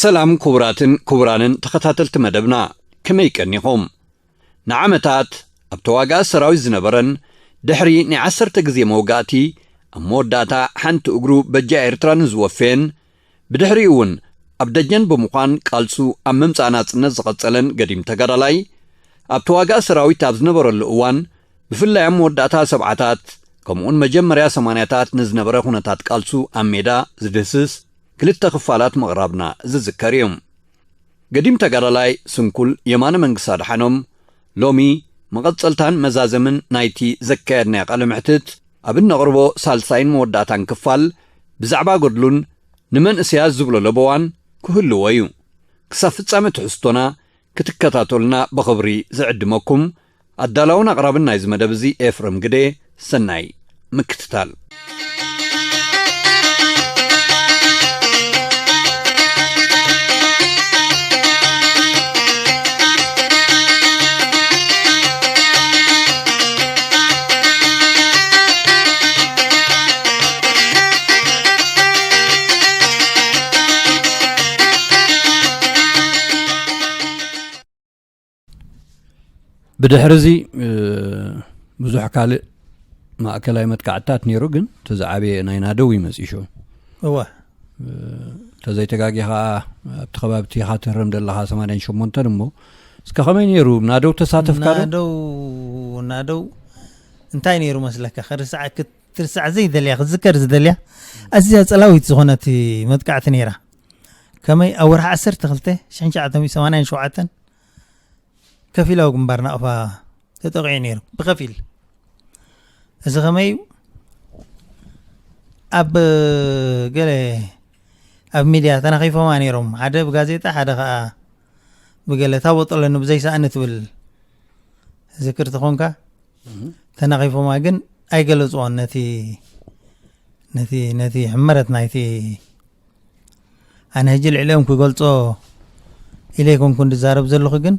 ሰላም ክቡራትን ክቡራንን ተኸታተልቲ መደብና፣ ከመይ ቀኒኹም? ንዓመታት ኣብ ተዋጋኢ ሰራዊት ዝነበረን ድሕሪ ናይ ዓሰርተ ግዜ መውጋእቲ ኣብ መወዳእታ ሓንቲ እግሩ በጃ ኤርትራ ንዝወፈየን ብድሕሪኡ እውን ኣብ ደጀን ብምዃን ቃልሱ ኣብ ምምጻእ ናጽነት ዝቐጸለን ገዲም ተጋዳላይ፣ ኣብ ተዋጋኢ ሰራዊት ኣብ ዝነበረሉ እዋን፣ ብፍላይ ኣብ መወዳእታ ሰብዓታት ከምኡውን መጀመርያ ሰማንያታት ንዝነበረ ኩነታት ቃልሱ ኣብ ሜዳ ዝድህስስ ክልተ ክፋላት ምቕራብና ዝዝከር እዩ። ገዲም ተጋዳላይ ስንኩል የማነ መንግስቲ ኣድሓኖም ሎሚ መቐጸልታን መዛዘምን ናይቲ ዘካየድናዮ ቃለ መሕትት ኣብ እነቕርቦ ሳልሳይን መወዳእታን ክፋል ብዛዕባ ገድሉን ንመንእሰያት ዝብሎ ለበዋን ክህልዎ እዩ። ክሳብ ፍጻመ ትሕዝቶና ክትከታተሉና ብኽብሪ ዝዕድመኩም ኣዳላውን ኣቕራብን ናይዚ መደብ እዚ ኤፍረም ግደ። ሰናይ ምክትታል። ብድሕሪ እዚ፣ እ፣ ብዙሕ ካልእ ማእከላይ መጥቃዕትታት ነይሩ፣ ግን እቲ ዝዓበየ ናይ ናደው እዩ መጺኡ። እወ። እ፣ እንተዘይተጋጊኻ፣ ኣብቲ ከባቢ እቲ ኢኻ ትህረም ዘለኻ ሰማንያን ሸሞንተን እሞ፣ እስከ ከመይ ነይሩ? ናደው ተሳተፍካ ዶ? ናደው፣ ናደው እንታይ ነይሩ መስለካ? ክርሳዕ፣ ክትርሳዕ ዘይደልያ፣ ክትዝከር ዝደልያ ኣዝያ ጸላዊት ዝኾነት መጥቃዕቲ ነይራ። ከመይ ኣብ ወርሒ ዓሰርተ ክልተ ሽሕን ትሽዓተ ሚእትን ሰማንያን ሸውዓተን ከፊላዊ ግንባር ናቕፋ ተጠቒዑ ነይሩ፣ ብኸፊል። እዚ ኸመይ እዩ? ኣብ ገለ ኣብ ሚድያ ተናኺፎማ ነይሮም፣ ሓደ ብጋዜጣ፣ ሓደ ኸኣ ብገለ፣ እታ ቦጠሎኒ ብዘይሰኣኒ ትብል ዝክር ተኾንካ፣ እህ። ተናኺፎማ ግን ኣይገለጽዎን ነቲ፣ ነቲ፣ ነቲ ሕመረት ናይቲ ኣነ ሕጂ ልዕሊኦም ክገልጾ ኢለ ኣይኮንኩን ዝዛረብ ዘለኹ፣ ግን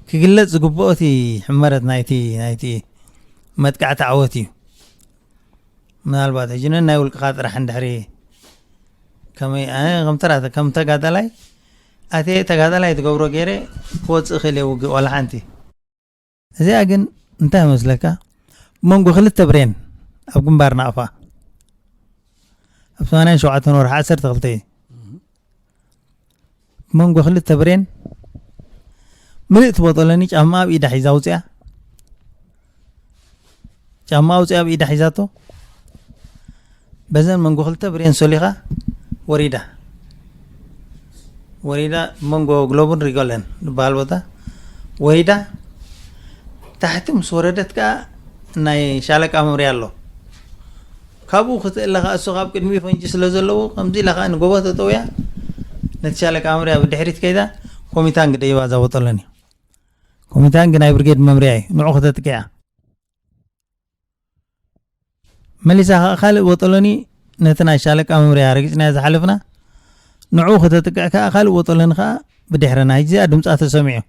ክግለጽ ዝግብኦ እቲ ሕመረት ናይቲ፣ ናይቲ መጥቃዕቲ ዓወት እዩ። ምናልባት ሕጂ ነናይ ውልቅኻ ጥራሕ እንድሕሪ ከመይ፣ ኣነ ከም ተራ-፣ ከም ተጋዳላይ፣ ኣቴ ተጋዳላይ ትገብሮ ገይረ ክወጽእ እኽእል እየ ውግእ ዋላ ሓንቲ። እዚኣ ግን እንታይ መስለካ? መንጎ ክልተ ብሬን ኣብ ግንባር ናቕፋ፣ ኣብ ሰማንያን ሸውዓተን ወርሒ ዓሰርተ ክልተ እዩ። መንጎ ክልተ ብሬን ምልእቲ ቦጠለኒ ጫማ ኣብ ኢዳ ሒዛ ኣውፅያ። ጫማ ኣውፅያ ኣብ ኢዳ ሒዛቶ። በዘን መንጎ ክልተ ብሬን ሶሊኻ ወሪዳ። ወሪዳ መንጎ ግሎብን ሪጎለን ዝበሃል ቦታ ወሪዳ። ታሕቲ ምስ ወረደት ከኣ ናይ ሻለቃ መምርያ ኣሎ። ካብኡ ክትእለ ከኣ እሱ ካብ ቅድሚኡ ፈንጂ ስለ ዘለዎ፣ ከምዚ ኢላ ከኣ ንጎቦ ተጠውያ፣ ነቲ ሻለቃ መምርያ ብድሕሪት ከይዳ፣ ኮሚታንግ ደይባ እዛ ቦጠሎኒ። ኮሚታንግ ናይ ብርጌድ መምርያ እዩ፣ ንዑ ከተጥቅያ። መሊሳ ከኣ ካልእ ቦጠሎኒ ነቲ ናይ ሻለቃ መምርያ ረጊጽናዮ ዝሓለፍና፣ ንዑ ከተጥቅዕ ከኣ ካልእ ቦጠሎኒ ከኣ ብድሕረና። ሕጂ እዚኣ ድምጻ ተሰሚዑ።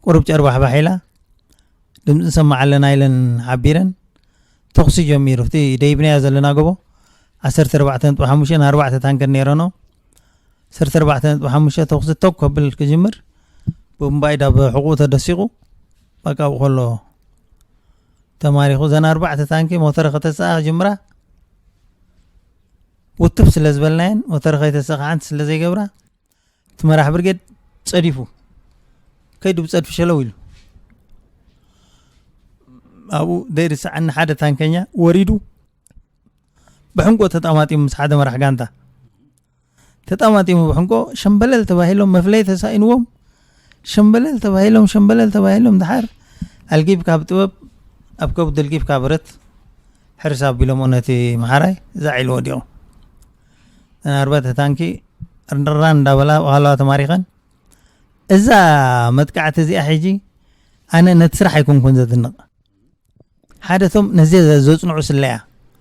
ቁሩብ ጨርባሕባሕ ኢላ፣ ድምጺ ንሰማዕ ኣለና ኢለን ሓቢረን፣ ተኹሲ ጀሚሩ። እቲ ደይብናዮ ዘለና ጎቦ ዓሰርተ ኣርባዕተ ነጥቢ ሓሙሽተ ን ኣርባዕተ ታንከር ነይረኖ። ዓሰርተ ኣርባዕተ ነጥቢ ሓሙሽተ ተኹሲ ቶክ ከብል ክጅምር፣ ቦምባ ኢዳ ብሕቑኡ ተደሲቑ፣ በቃ ኣብኡ ከሎ ተማሪኹ። እዘን ኣርባዕተ ታንኪ ሞተረ ከተስኣ ክጅምራ፣ ውትፍ ስለ ዝበልናየን፣ ሞተረ ከይተስኣ ሓንቲ ስለ ዘይገብራ፣ እቲ መራሕ ብርጌድ ጸዲፉ፣ ከይዱ ብጸድፊ ሸለው ኢሉ። ኣብኡ ዘይርስዓኒ ሓደ ታንከኛ ወሪዱ፣ ብሕንቆ ተጣማጢሙ ምስ ሓደ መራሕ ጋንታ። ተጣማጢሙ ብሕንቆ ሸምበለል ተባሂሎም፣ መፍለይ ተሳኢንዎም፣ ሸምበለል ተባሂሎም፣ ሸምበለል ተባሂሎም፣ ደሓር ኣልጊብካ ብጥበብ፣ ኣብ ከብዱ ኣልጊብካ ብረት፣ ሕርስ ኣቢሎምዎ ነቲ መሓራይ፣ ዛዕ ኢሉ ወዲቑ። እተን ኣርባዕተ ታንኪ ርንራን እንዳበላ ብሃለዋ ተማሪኸን። እዛ መጥቃዕቲ እዚኣ ሕጂ ኣነ ነቲ ስራሕ ኣይኮንኩን ዘድንቕ። ሓደ እቶም ነዚ ዘጽንዑ ስለያ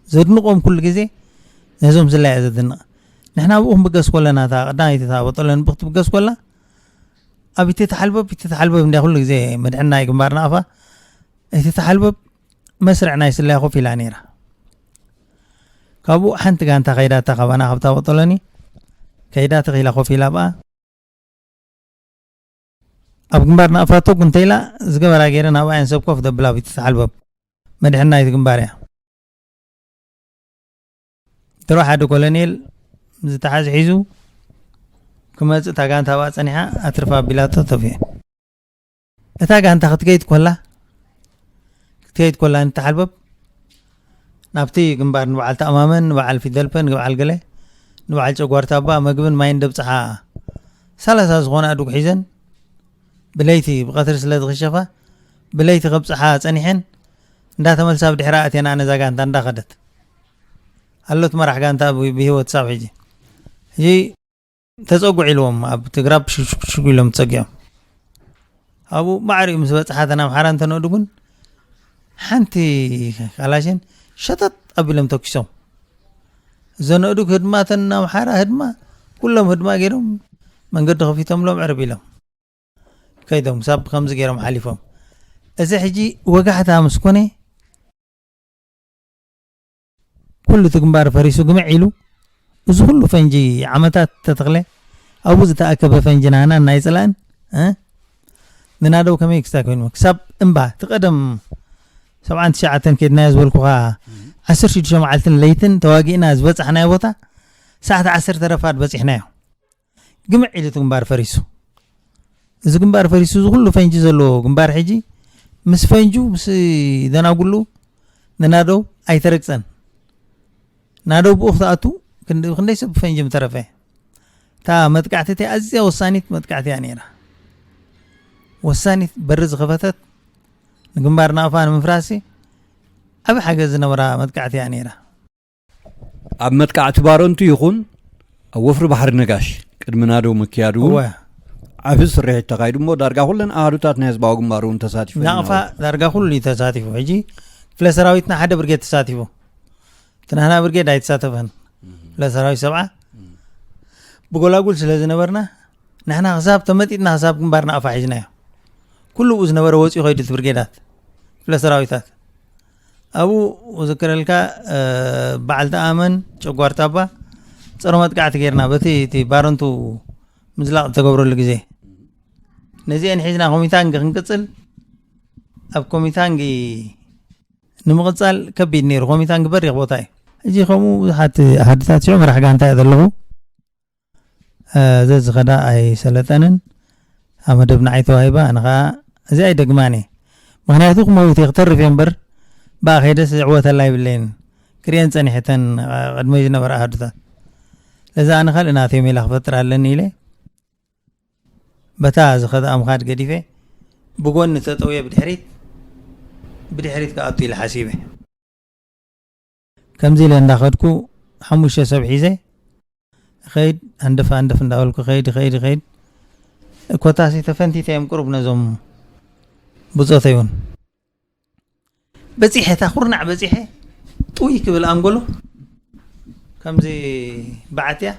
ዘድንቖም ኩሉ ግዜ ነዞም ስለያ ዘድንቕ። ንሕና ብኡ ክንብገስ ከለና እታ ቀዳመይቲ እታ ቦጠሎኒ ብክትብገስ ከላ ኣብ ኢቲ ተሓልበብ፣ ኢቲ ተሓልበብ እንድያ ኩሉ ግዜ መድሕን ናይ ግንባር ናቕፋ። ኢቲ ተሓልበብ መስርዕ ናይ ስለያ ኮፍ ኢላ ነይራ። ካብኡ ሓንቲ ጋንታ ከይዳታ ካባና ካብታ ቦጠሎኒ ከይዳ ተኺላ ኮፍ ኢላ ብኣ። ኣብ ግንባር ናቕፋ ቶግ እንተኢላ ዝገበራ ገይረ ናብኣ እየን ሰብ ኮፍ ደብላ ብትተሓልበብ። መድሕን ናይቲ ግንባር እያ። ድሮ ሓደ ኮሎኔል ዝተሓዝ ሒዙ ክመጽእ እታ ጋንታ ኣብኣ ጸኒሓ ኣትርፋ ኣቢላቶ ተፍየ። እታ ጋንታ ክትከይድ ኮላ ክትከይድ ኮላ ንተሓልበብ ናብቲ ግንባር ንበዓል ተኣማመን ንበዓል ፊደልፐ ንበዓል ገለ ንበዓል ጨጓርታ ኣባ መግብን ማይን ደብጽሓ ሰላሳ ዝኾነ ኣዱግ ሒዘን ብለይቲ ብቐትሪ ስለ ዝኽሸፋ ብለይቲ ከብጽሓ ጸኒሐን እንዳተመልሳ ብድሕራ ኣትየን ኣነ እዛ ጋንታ እንዳኸደት ኣሎት መራሕ ጋንታ ብ- ብህይወት ሳብ ሕጂ ሕጂ ተጸጉዕ ኢልዎም ኣብ ትግራብ ሽሽሽጉ ኢሎም ተጸጊዖም ኣብኡ ማዕሪኡ ምስ በጽሓ ተን ኣምሓራ እንተነእዱ ግን ሓንቲ ካላሽን ሸጠጥ ኣቢሎም ተኪሶም ዘነእዱ ህድማ ተን ኣምሓራ ህድማ ኩሎም ህድማ ገይሮም መንገዲ ከፊቶምሎም ዕርብ ኢሎም ከይዶም ክሳብ ከምዚ ገይሮም ሓሊፎም እዚ ሕጂ ወጋሕታ ምስ ኮነ ኩሉ እቲ ግንባር ፈሪሱ ግምዕ ኢሉ እዚ ኩሉ ፈንጂ ዓመታት ተተኽለ ኣብኡ ዝተኣከበ ፈንጂ ናህናን ናይ ፅላእን እ? ንናደው ከመይ ክስታይ ኮይኑ ክሳብ እምባ እቲ ቀደም ሰብዓን ትሽዓተን ከድናዮ ዝበልኩኻ ዓሰርተ ሽዱሽተ መዓልትን ለይትን ተዋጊእና ዝበፃሕናዮ ቦታ ሰዓት ዓሰርተ ረፋድ በፂሕናዮ ግምዕ ኢሉ እቲ ግንባር ፈሪሱ። እዚ ግንባር ፈሪሱ እዚ ኩሉ ፈንጂ ዘለዎ ግንባር ሕጂ ምስ ፈንጁ ምስ ደናጉሉ ንናደው ኣይተረግፀን። ናደው ብኡ ክትኣቱ ክንድ- ክንደይ ሰብ ፈንጂ ምተረፈ። እታ መጥቃዕቲ እቲኣ ኣዝያ ወሳኒት መጥቃዕቲ እያ ነይራ። ወሳኒት በሪ ዝኸፈተት ንግንባር ናቕፋ ንምፍራስ ዓብ ሓገዝ ዝነበራ መጥቃዕቲ እያ ነይራ። ኣብ መጥቃዕቲ ባረንቱ ይኹን ኣብ ወፍሪ ባሕሪ ነጋሽ ቅድሚ ናደው ምክያዱ እውን እወ ዓቢ ስርሒት ተኻይዱ እሞ ዳርጋ ኩለን ኣሃዱታት ናይ ህዝባዊ ግንባር እውን ተሳቲፈን ናቕፋ ይነበራ። ዳርጋ ኩሉ እዩ ተሳቲፉ። ሕጂ ክፍለ ሰራዊትና ሓደ ብርጌድ ተሳቲፉ። እቲ ናህና ብርጌድ ኣይተሳተፈን። ክፍለ ሰራዊት ሰብዓ ብጎላጉል ስለ ዝነበርና ንሕና ክሳብ ተመጢጥና ክሳብ ግንባር ናቕፋ ሒዝናዮ። ኩሉ ብኡ ዝነበረ ወፂኡ ከይዱ እቲ ብርጌዳት ክፍለ ሰራዊታት ኣብኡ ዝክረልካ በዓል ተኣመን ጨጓርታ እባ ፀሮ መጥቃዕቲ ጌርና በቲ እቲ ባረንቱ ምዝላቕ ዝተገብረሉ ግዜ ነዚአን ሒዝና ኮሚታንግ ክንቅፅል ኣብ ኮሚታንግ ንምቕፃል ከቢድ ነይሩ። ኮሚታንግ በሪኽ ቦታ እዩ። ሕጂ ከምኡ ብዙሓት ኣሃድታት ሽዑ መራሕ ጋንታ እየ ዘለኹ ዘዝኸዳ ኣይሰለጠንን ኣብ መደብ ንዓይ ተዋሂባ ኣነ ከዓ እዚ ኣይደግማን እየ። ምክንያቱ ክመውት እየ ክተርፍ እየ እምበር ብኣ ከይደስ ዝዕወተላ ይብለይን ክሪአን ፀኒሐተን ቅድመይ ዝነበረ ኣሃዱታት ለዛ ኣነ ካልእ ናተይ ሜላ ክፈጥር ኣለኒ ኢለ በታ ዝኸድኣ ምኻድ ገዲፈ ብጎኒ ተጠውየ ብድሕሪት ብድሕሪት ክኣቱ ኢለ ሓሲበ። ከምዚ ኢለ እንዳኸድኩ ሓሙሽተ ሰብ ሒዘ ኸይድ ኣንደፍ ኣንደፍ እንዳበልኩ ኸይድ ኸይድ ኸይድ ኮታሲ ተፈንቲተ እዮም ቅሩብ ነዞም ብፆተይ እውን በፂሐ እታ ኩርናዕ በፂሐ ጥውይ ክብል ኣንጎሎ ከምዚ በዓትያ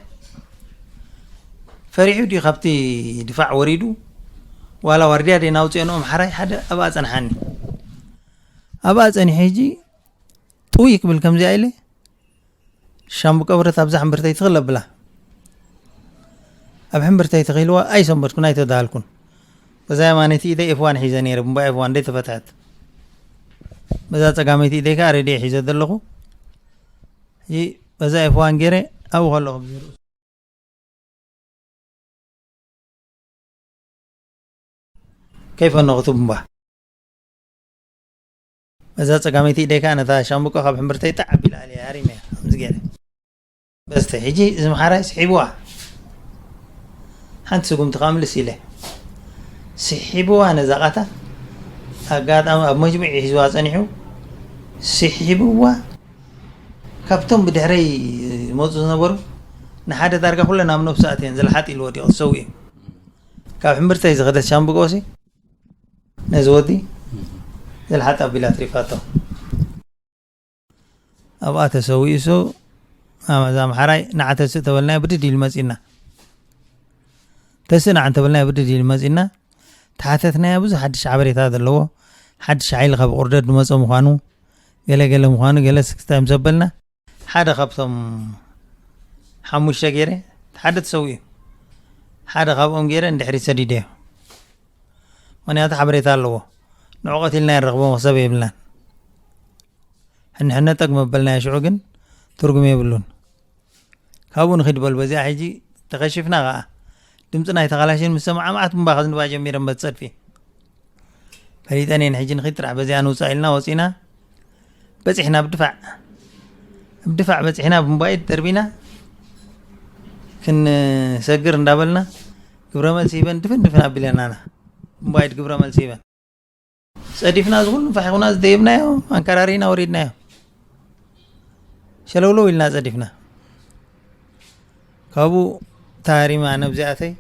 ፈሪሑ ድዩ ካብቲ ድፋዕ ወሪዱ ዋላ ዋርድያ ደይ ናውፅኦ ንኦም ሓራይ ሓደ ኣብኣ ፀንሓኒ ኣብኣ ፀኒሐ ሕጂ ጥውይ ክብል ከምዚኣ ኢለ ሻምብቆ ብረት ኣብዛ ሕምብርተይ ትኽል ኣብላ ኣብ ሕምብርተይ ተኺልዋ ኣይሰንበድኩን ኣይተዳሃልኩን በዛ የማነይቲ ኢደይ ኤፍዋን ሒዘ ነይረ ብንባ ኤፍዋን ደይ ተፈትሐት በዛ ፀጋመይቲ ኢደይ ከዓ ሬድዮ ሒዘ ዘለኹ ሕጂ በዛ ኤፍዋን ገይረ ኣብኡ ከለኹ ብዝርኡ ከይፈነኹ ትቡምባ በዛ ፀጋመይቲ ኢደይ ከዓ ነታ ሻምብቆ ካብ ሕምብርተይ ጣዕ ኣቢላ ኣልያ ሃሪመያ ከምዚ ገይረ በስተ ሕጂ እዚ መሓራይ ስሒብዋ ሓንቲ ስጉምቲ ከዓ ምልስ ኢለ ስሒብዋ ነዛ ቃታ ኣጋጣሚ ኣብ መጅሙዕ ሒዝዋ ፀኒሑ ስሒብዋ ካብቶም ብድሕረይ ዝመፁ ዝነበሩ ንሓደ ዳርጋ ኩለን ኣብ ነብሱ ኣትየን ዝለሓጥ ኢሉ ወዲቑ ዝሰው እዩ ካብ ሕምብርተይ ዝኸደት ሻምብቆ ሲ ነዚ ወዲ ዘልሓጥ ኣቢላ ትሪፋቶ ኣብኣ ተሰዊኡ ሶ እዛ ኣምሓራይ ንዓ ተስእ ተበልናዮ ብድድ ኢሉ መፂና ተስእ ንዓ እንተበልናዮ ብድድ ኢሉ መፂና ተሓተትናዮ ብዙሕ ሓድሽ ሓበሬታ ዘለዎ ሓድሽ ሓይሊ ካብ ቁርደት ዝመፀ ምዃኑ ገለ ገለ ምዃኑ ገለ ስክስታይ ምስ ኣበልና ሓደ ካብቶም ሓሙሽተ ገይረ ሓደ ተሰዊኡ ሓደ ካብኦም ገይረ ንድሕሪት ሰዲደዮ ምኽንያቱ ሓበሬታ ኣለዎ። ንዕቀት ኢልና ይረኽቦ መኽሰብ የብልናን። ሕንሕነ ጠግ መበልናዮ ሽዑ ግን ትርጉም የብሉን። ካብኡ ንኺድ በል፣ በዚኣ ሕጂ ተኸሺፍና ኸኣ። ድምፂ ናይ ተኻላሽን ምስ ሰማዓ መዓት እምባ ከዝንባ ጀሚረን በቲ ጸድፊ። ፈሊጠን እየን ሕጂ ንኺድ ጥራሕ በዚኣ ንውፃእ ኢልና ወፂና። በፂሕና ብድፋዕ። ብድፋዕ በፂሕና ብምባይድ ደርቢና ክንሰግር እንዳበልና ግብረ መልሲ ሂበን ድፍን ድፍን ኣቢለናና። ብምባይድ ግብረ መልሲ ሂበን። ጸዲፍና እዚ ኩሉ ፋሒኹና ዝደየብናዮ ኣንከራሪና ወሪድናዮ። ሸለውለው ኢልና ጸዲፍና። ካብኡ ታሪማ ነብዚኣተይ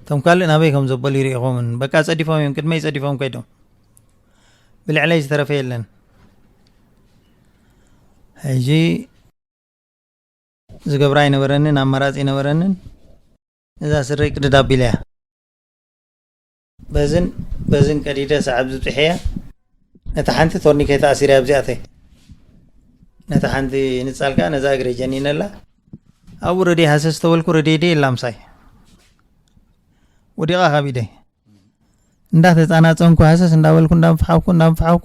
እቶም ካልእ ናበይ ከም ዘበሉ ይርኢኹምን። በቃ ጸዲፎም እዮም፣ ቅድመይ ጸዲፎም ከይዶም። ብልዕለይ ዝተረፈ የለን። ሕጂ ዝገብራ ኣይነበረንን፣ ኣማራጺ ኣይነበረንን። ነዛ ስረይ ቅድድ ኣቢለያ። በዝን በዝን ቀዲደ ሰዓብ ዝብጽሐያ። ነታ ሓንቲ ቶርኒኬት ኣሲርያ ኣብዚኣተይ። ነታ ሓንቲ ንጻል ከኣ ነዛ እግረይ ጀኒነላ። ኣብኡ ረድየ ሃሰስ ተበልኩ፣ ረድየ ድየ ኢላ ምሳይ። ወዲቓ ካብ ኢደይ። እንዳተጻናጸንኩ ሃሰስ እንዳበልኩ እንዳንፈሓኩ እንዳንፈሓኩ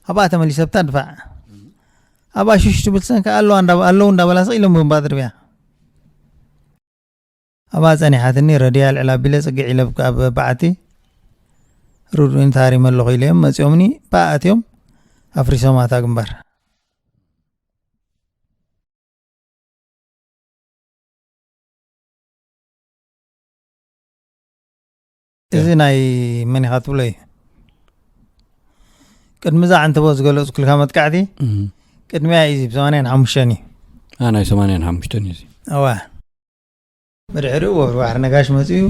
ኣብኣ ተመሊሰ ብታ ድፋዕ። ኣብኣ ሽሽ ትብል ሰን ከኣ ኣለዋ እንዳ-፣ ኣለዉ እንዳበላ ስቕ ኢሎም ብምባእ ድርብያ። ኣብኣ ጸኒሓትኒ ረድያ ልዕል ኣቢለ ጽግዕ ኢለ ኣብ በዓቲ ርዱእኒ ተሃሪመ ኣለኹ ኢለዮም መጺኦምኒ ብኣ ኣትዮም ኣፍሪሶማ እታ ግንባር። እዚ ናይ መን ኢኻ ትብሎ እዩ? ቅድሚ እዛ ዓንተቦ ዝገለጽኩልካ መጥቃዕቲ እም። ቅድሚያ እዩ እዚ ብ ሰማንያን ሓሙሽተን እዩ። አ፣ ናይ ሰማንያን ሓሙሽተን እዩ እዚ። እዋ። ብድሕሪኡ ወፍሪ ባሕሪ ነጋሽ መጺኡ።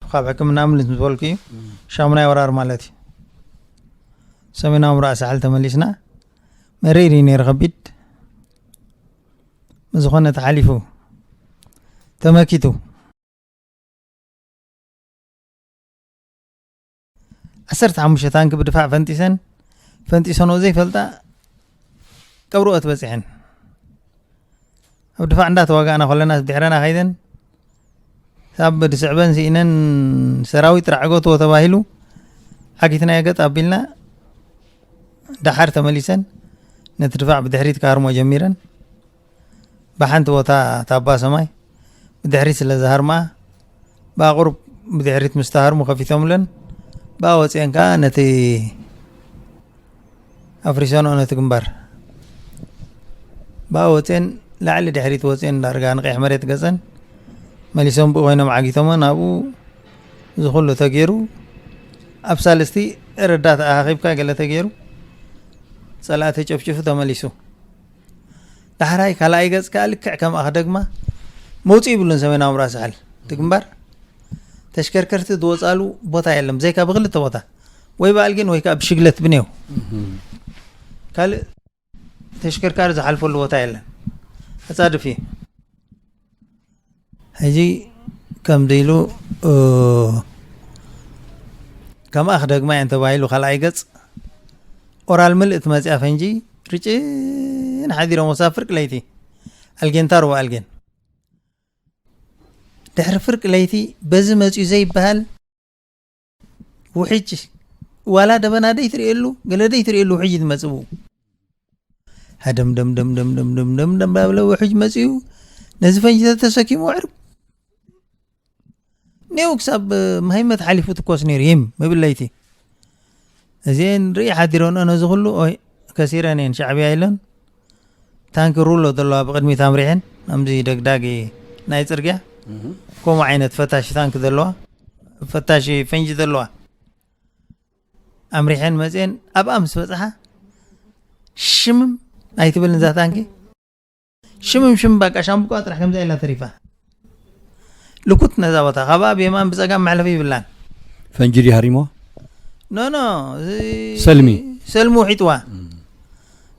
ካብ ሕክምና ምልስ ምስ በልኩ እዩ። እም። ሻሙናይ ወራር ማለት እዩ። ሰሜናዊ ምብራቕ ሳሕል ተመሊስና። መሪር እዩ ነይሩ፣ ከቢድ። ብዝኾነ ተሓሊፉ። ተመኪቱ። ዓሰርተ ሓሙሽተ ታንክ ብድፋዕ ፈንጢሰን፣ ፈንጢሰንኦ ዘይፈልጣ ቀብርኦት በጺሐን። ኣብ ድፋዕ እንዳተዋጋእና ከለና ብድሕረና ከይደን፣ ሳብ ድስዕበን ስኢነን ሰራዊት ጥራሕ ዕገትዎ ተባሂሉ ዓጊትናዮ ገጥ ኣቢልና፣ ደሓር ተመሊሰን ነቲ ድፋዕ ብድሕሪት ክሃርሞ ጀሚረን። ብሓንቲ ቦታ ታባ ሰማይ ብድሕሪት ስለ ዝሃርማ፣ ብኣቑሩብ ብድሕሪት ምስ ተሃርሙ ከፊቶምለን፣ ብኣ ወፅኤን ከዓ ነቲ ኣፍሪሰንኦ ነቲ ግንባር። ብኣ ወፅኤን ላዕሊ ድሕሪት ወፅኤን ዳርጋ ንቐይሕ መሬት ገፀን መሊሶም ብኡ ኮይኖም ዓጊቶመን። ኣብኡ እዚ ኩሉ ተገይሩ፣ ኣብ ሳልስቲ ረዳት ኣኻኺብካ ገለ ተገይሩ፣ ፀላኢ ተጨፍጭፉ ተመሊሱ። ዳሕራይ ካልኣይ ገፅ ከዓ ልክዕ ከምኣ ክደግማ መውፅኢ ይብሉን ሰሜናዊ ምብራቕ ሳሕል እቲ ግንባር። ተሽከርከርቲ ዝወፃሉ ቦታ የለን፣ ብዘይካ ብክልተ ቦታ ወይ ብኣልጌን ወይ ከዓ ብሽግለት ብኔው። እም። ካልእ ተሽከርካሪ ዝሓልፈሉ ቦታ የለን። ኣፃድፍ እዩ። ሕጂ ከምዚ ኢሉ፣ እ፣ ከምኣ ክደግማ እየን ተባሂሉ ካልኣይ ገፅ ኦራል ምልእቲ መፅያ ፈንጂ ርጭን ሓዲሮም ወሳብ ፍርቂ ለይቲ ኣልጌንታ ሩባ ኣልጌን። ድሕሪ ፍርቂ ለይቲ በዚ መፅዩ ዘይበሃል ውሕጅ ዋላ ደበና ደይትርእየሉ፣ ገለ ደይትርእየሉ ውሕጅ ዝመጽእ ብኡ። ሃደም ደም ደም ደም ደም ደም ደም ደም ዳብለ ውሕጅ መጽዩ ነዚ ፈንጂ ተተሰኪሙ ኣዕርብ። ኔው ክሳብ፣ እ፣ መሃይመት ሓሊፉ ትኮስ ነይሩ ይም ምብል ለይቲ። እዚኤን ርኢ ሓዲረንኦ ነዚ ኩሉ፣ ኦይ፣ ከሲረን እየን ሻዕብያ ኢለን። ታንኪ ሩሎ ዘለዋ ብቕድሚት ኣምሪሐን፣ ኣምዚ ደግዳጊ ናይ ጽርግያ፣ እህ። ከምኡ ዓይነት ፈታሺ ታንኪ ዘለዋ፣ ፈታሺ ፈንጂ ዘለዋ ኣምሪሐን መጽኤን፣ ኣብኣ ምስ በጽሓ፣ ሽምም ኣይትብልን እዛ ታንኪ። ሽምም ሽም በቃ ሻምብቆኣ ጥራሕ ከምዛ ኢላ ተሪፋ። ልኩት ነዛ ቦታ፣ ካብኣ ብየማን ብጸጋም መሕለፊ ይብላን። ፈንጂ ድዩ ሃሪምዋ? ኖ፣ ኖ፣ እዚ ሰልሚ። ሰልሚ ውሒጥዋ። እም።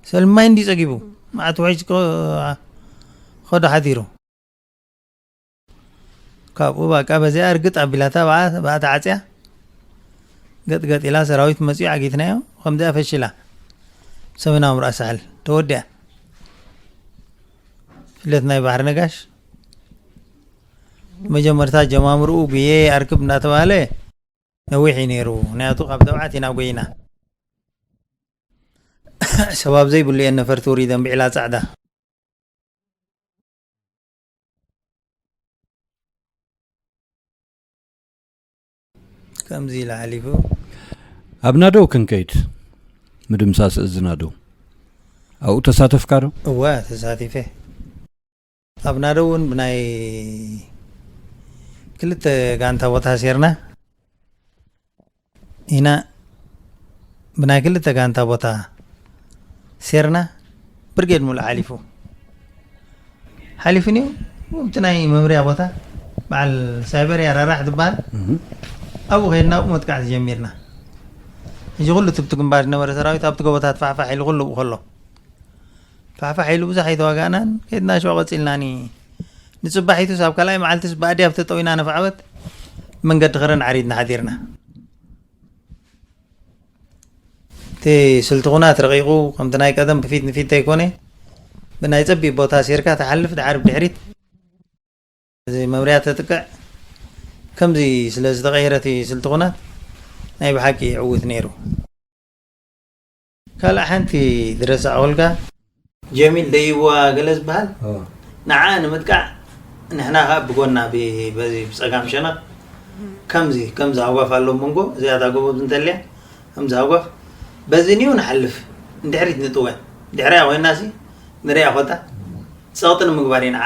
ሰልሚ ማይ እንዲ ጸጊቡ። መዓት ውሒጅ ከ-፣ ከዶ ሓዲሩ። ካብኡ በቃ በዚኣ እርግጥ ኣቢላታ ብኣ፣ ብኣ ተዓጽያ። ገጥ ገጥ ኢላ ሰራዊት መጺኡ ዓጊትናዮ። ከምዚኣ ፈሺላ። ሰሜናዊ ምብራቕ ሳሕል ተወዲኣ። ፍለት ናይ ባሕሪ ነጋሽ። መጀመርታ ጀማምርኡ ጉየ ኣርክብ እንዳተባሃለ ነዊሕ እዩ ነይሩ። ምክንያቱ ካብ ተብዓት ኢና ጎይና። ሰባብ ዘይብሉ እየን ነፈርቲ ውሪደን ብዒላ ጻዕዳ። ከምዚ ኢለ ሓሊፉ። ኣብ ናደው ክንከይድ፣ ምድምሳስ እዚ ናደው ኣብኡ ተሳተፍካ ዶ? እወ፣ ተሳቲፈ። ኣብ ናደው እውን ብናይ ክልተ ጋንታ ቦታ ሴርና ኢና። ብናይ ክልተ ጋንታ ቦታ ሴርና፣ ብርጌድ ሙሉእ ሓሊፉ። ሓሊፉ ነይሩ። ኣብቲ ናይ መምርያ ቦታ በዓል ሳይበርያ ራራሕ ዝበሃል፣ ኣብኡ ከይድና ኣብኡ መጥቃዕቲ ጀሚርና። ሕጂ ኩሉ ትብቲ ግንባር ዝነበረ ሰራዊት ኣብቲ ጎቦታት ፋሕፋሕ ኢሉ ኩሉ ኣብኡ ከሎ፣ ፋሕፋሕ ኢሉ ብዙሕ ኣይተዋጋእናን። ከይድና ሽዑ ቀጺልናኒ። ንጽባሒቱስ ኣብ ካልኣይ መዓልትስ ብኣድያብ ተጠዊና ነፋዕበት መንገዲ ከረን ዓሪድና ሓዲርና። እቲ ስልቲ ኹናት ረቂቑ፣ ከምቲ ናይ ቀደም ብፊት ንፊት ተይኮነ፣ ብናይ ጸቢብ ቦታ ሴርካ ትሓልፍ፣ ድሓር ብድሕሪት እዚ መምርያ ተጥቅዕ። ከምዚ ስለ ዝተቐየረ እቲ ስልቲ ኹናት ናይ ብሓቂ ዕዉት ነይሩ። ካልእ ሓንቲ ዝረሳዕኹልካ፣ ጀሚል ደይዋ ገለ ዝበሃል፣ ንዓ ንምጥቃዕ ንሕና ኸኣ ብጎና ብ-፣ በዚ ብጸጋም ሸነኽ ከምዚ፣ ከምዚ ሃጓፍ ኣሎ መንጎ እዚኣታ ጎቦ እንተልያ፣ ከምዚ ሃጓፍ በዚ ንዩ ንሓልፍ፣ ንድሕሪት ንጥወ። ድሕሪያ ኮይናሲ ንሪኣ ኮታ ጸቕጢ ንምግባር እዩ ንዓ።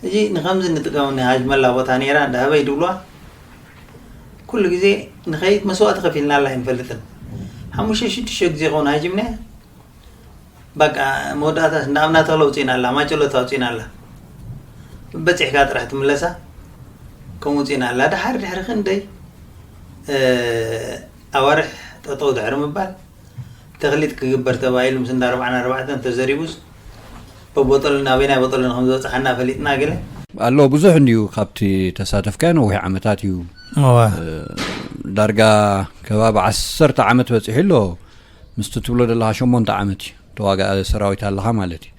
ሕጂ ንኸምዚ ንጥቀም ንሃጅመላ ቦታ ነይራ እንዳ ህበይ ድብልዋ፣ ኩሉ ግዜ ንኸይድ መስዋእቲ ከፊልናላ ኣይንፈልጥን። ሓሙሽተ ሽዱሽተ ግዜ ኸውን ሃጅምና፣ በቃ መወዳእታስ እንዳ እምና ተኽለ ውፅኢና ኣላ፣ ማጨሎት ኣውፅኢና ኣላ። በፂሕካ ጥራሕ ትምለሳ፣ ከም ውፅኢና ኣላ። ድሓር ድሕሪ ክንደይ፣ እ፣ ኣዋርሕ ጠጠው ድሕሪ ምባል፣ ተኽሊጥ ክግበር ተባሂሉ ምስ እንዳ ኣርባዓን ኣርባዕተን ተዘሪቡስ፣ በቦጠልን ናበይናይ ቦጠልን ከም ዝበፅሓና ፈሊጥና ገለ። ኣሎ ብዙሕ እንድዩ ካብቲ ተሳተፍካዮ ነዊሕ ዓመታት እዩ። እዋ። እ፣ ዳርጋ ከባቢ ዓሰርተ ዓመት በፂሑ ኣሎ። ምስቲ ትብሎ ዘለኻ ሸሞንተ ዓመት እዩ ተዋጋኢ ሰራዊት ኣለኻ ማለት እዩ።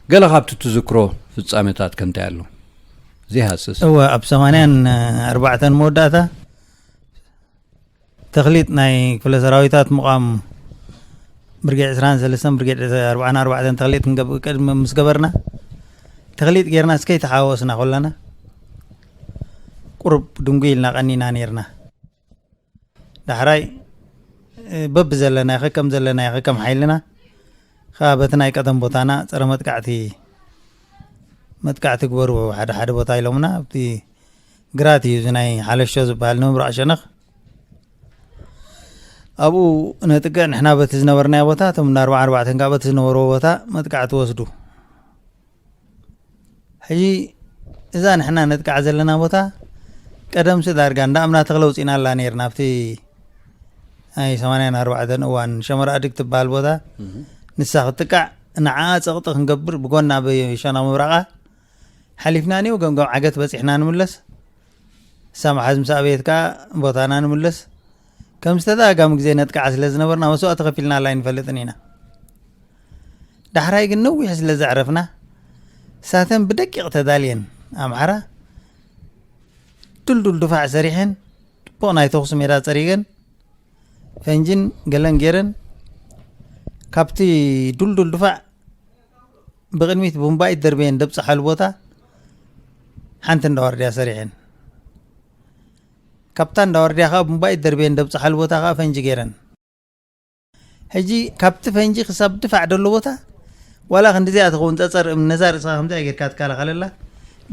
ገለ ካብቲ ትዝክሮ ፍጻሜታት ከ እንታይ ኣሎ? ዘይሃስስ። እወ፣ ኣብ ሰማንያን ኣርባዕተን መወዳእታ ተኽሊጥ ናይ ክፍለ ሰራዊታት ምቋም ብርጌድ ዕስራን ሰለስተን፣ ብርጌድ ኣርባዓን ኣርባዕተን ተኽሊጥ ክንገብእ ቅድሚ ምስ ገበርና፣ ተኽሊጥ ጌርና እስከይ ተሓዋወስና ኮለና፣ ቁሩብ ድንጉይ ኢልና ቀኒና ኔርና። ዳሕራይ፣ እ፣ በብዘለናዮ ከከም ዘለናዮ ከከም ሓይልና፣ ከኣ በቲ ናይ ቀደም ቦታና ጸረ መጥቃዕቲ፣ መጥቃዕቲ ግበሩ ሓደ ሓደ ቦታ ኢሎምና። ኣብቲ ግራት እዩ፣ እዚ ናይ ሓለሾ ዝበሃል ንምብራቕ ሸነኽ። ኣብኡ ነጥቅዕ፣ ንሕና በቲ ዝነበርናዮ ቦታ፣ እቶም እንዳ ኣርባዓ ኣርባዕተን ከኣ በቲ ዝነበርዎ ቦታ መጥቃዕቲ ወስዱ። ሕጂ እዛ ንሕና ነጥቅዓ ዘለና ቦታ ቀደምሲ ዳርጋ እንዳ እምና ተኽለ ውፂእና ኣላ ነይርና። ኣብቲ ናይ ሰማንያን ኣርባዕተን እዋን ሸመር ኣድግ ትበሃል ቦታ፣ እህ። ንሳ ክትጥቃዕ፣ ንዓኣ ጸቕጢ ክንገብር ብጎና ብሸነቕ ምብራቓ ሓሊፍና ኔው ገምገም ዓገት በጺሕና ንምለስ። እሳ መሓዝ ምስ ኣበየት ከኣ ቦታና ንምለስ። ከም ዝተደጋጋሚ ግዜ ነጥቅዓ ስለ ዝነበርና መስዋእቲ ከፊልናላ ኣይንፈልጥን ኢና። ዳሕራይ ግን ነዊሕ ስለ ዘዕረፍና፣ ሳተን ብደቂቕ ተዳልየን ኣምሓራ ድልዱል ድፋዕ ሰሪሐን፣ ጽቡቕ ናይ ተኹሲ ሜዳ ጸሪገን፣ ፈንጅን ገለን ጌረን፣ ካብቲ ድልዱል ድፋዕ ብቕድሚት ቡምባኢት ደርበየን ደብጽሓሉ ቦታ ሓንቲ እንዳ ዋርድያ ሰሪሐን። ካብታ እንዳ ዋርድያ ከኣ ቡምባኢት ደርበየን ደብጽሓሉ ቦታ ከኣ ፈንጂ ጌረን። ሕጂ ካብቲ ፈንጂ ክሳብ ድፋዕ ደሎ ቦታ፣ ዋላ ክንድዚኣ ትኸውን ጸጸር እምኒ ነዛ ርእስኻ ከምዚኣ ጌርካ ትከላኸለላ፣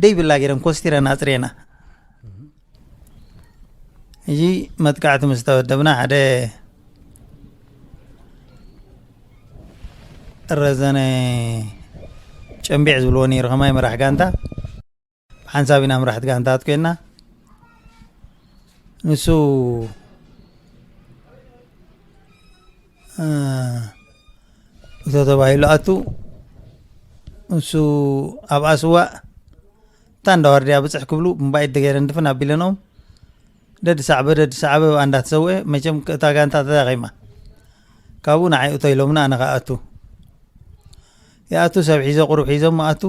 ደይብላ ጌረን ኮስቲረን ኣጽርየና። ሕጂ መጥቃዕቲ ምስ ተወደብና፣ ሓደ ረዘነ ጨምቢዕ ዝብልዎ ነይሩ፣ ከማይ መራሕ ጋንታ። ሓንሳብ ኢና መራሕቲ ጋንታት ኮይንና። ንሱ፣ እ፣ እቶ ተባሂሉ ኣቱ፣ ንሱ ኣብኣ ስዋእ፣ እታ እንዳ ዋርድያ ብጽሕ ክብሉ፣ እምባይት ደገይረን ድፍን ኣቢለንኦም፣ ደድ ሳዕበ፣ ደድ ሳዕበ ብኣንዳ ተሰውአ። መቸም እታ ጋንታ ተዳኺማ። ካብኡ ንዓይ እቶ ኢሎምና፣ ኣነ ኸኣ ኣቱ። ይኣቱ፣ ሰብ ሒዘ፣ ቁሩብ ሒዞም ኣቱ።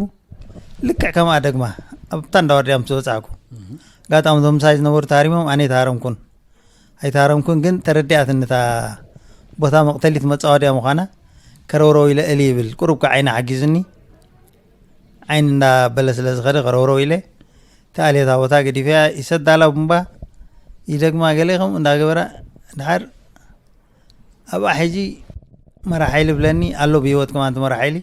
ልክዕ ከምኣ ደግማ። ኣብታ እንዳ ዋርድያ ምስ በጻሕኩ፣ ኣጋጣሚ እዞም ምሳይ ዝነበሩ ተሃሪሞም፣ ኣነ ኣይተሃረምኩን። ኣይተሃረምኩን፣ ግን ተረዲኣትኒ እታ ቦታ መቕተሊት መጻወድያ ምዃና። ከረውረው ኢለ እሊ ይብል፣ ቁሩብ ከዓ ዓይኒ ሓጊዙኒ። ዓይኒ እንዳበለ ስለ ዝኸደ ከረውረው ኢለ፣ ተኣልየ እታ ቦታ ገዲፈያ። ይሰዳላ ቡምባ፣ ይደግማ ገለ ከምኡ እንዳገበራ። ድሓር ኣብኣ ሕጂ መራሕ ሓይሊ ብለኒ ኣሎ፣ ብህይወት ከማን እቲ መራሕ ሓይሊ።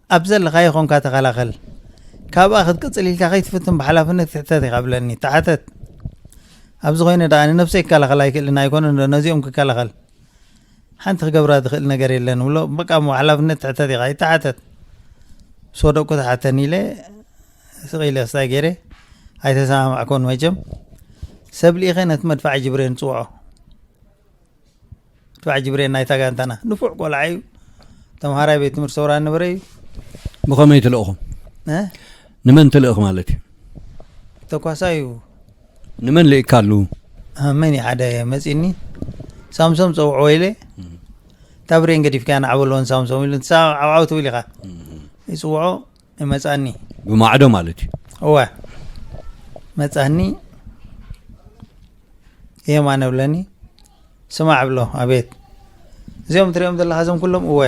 ኣብ ዘለኻዮ ኾንካ ተኸላኸል። ካብኣ ክትቅጽል ኢልካ ከይትፍትን ብሓላፍነት ትሕተት ኢኻ ብለኒ። ተሓተት። ኣብዚ ኮይነ ደኣ ንነብሰይ ክከላኸል ኣይክእልን ኣይኮነን ዶ ነዚኦም ክከላኸል? ሓንቲ ክገብራ ዝኽእል ነገር የለን ብሎ። በቃ እሞ ሓላፍነት ትሕተት ኢኻ፣ ይተሓተት። ምስ ወደቅኩ ተሓተኒ ኢለ ስቕ ኢለ ክስታይ ገይረ። ኣይተሰማማዕኩን መቸም። ሰብ ልኢኸ ነቲ መድፋዕ ጅብሬን ጽውዖ። መድፋዕ ጅብሬን ናይታ ጋንታና ንፉዕ ቆልዓ እዩ። ተምሃራይ ቤት ትምህርቲ ሰውራ ነበረ እዩ። ብኸመይ ትልእኹም? እ? ንመን ትልእኽ ማለት እዩ? ተኳሳይ እዩ። ንመን ልእካሉ? መን እዩ ሓደ መፂኒ፣ ሳምሶም ፀውዕዎ ኢለ። እታ ብሬን ገዲፍካ ንዓበልዎን ሳምሶም ኢሉ ንሳ ዓብዓው ትብል ኢኻ። ይፅውዖ፣ ይመፃኒ። ብማዕዶ ማለት እዩ። እወ፣ መፃኒ። የማነ ብለኒ፣ ስማዕ ብሎ። ኣቤት። እዚኦም ትሪኦም ዘለኻ እዞም ኩሎም? እወ።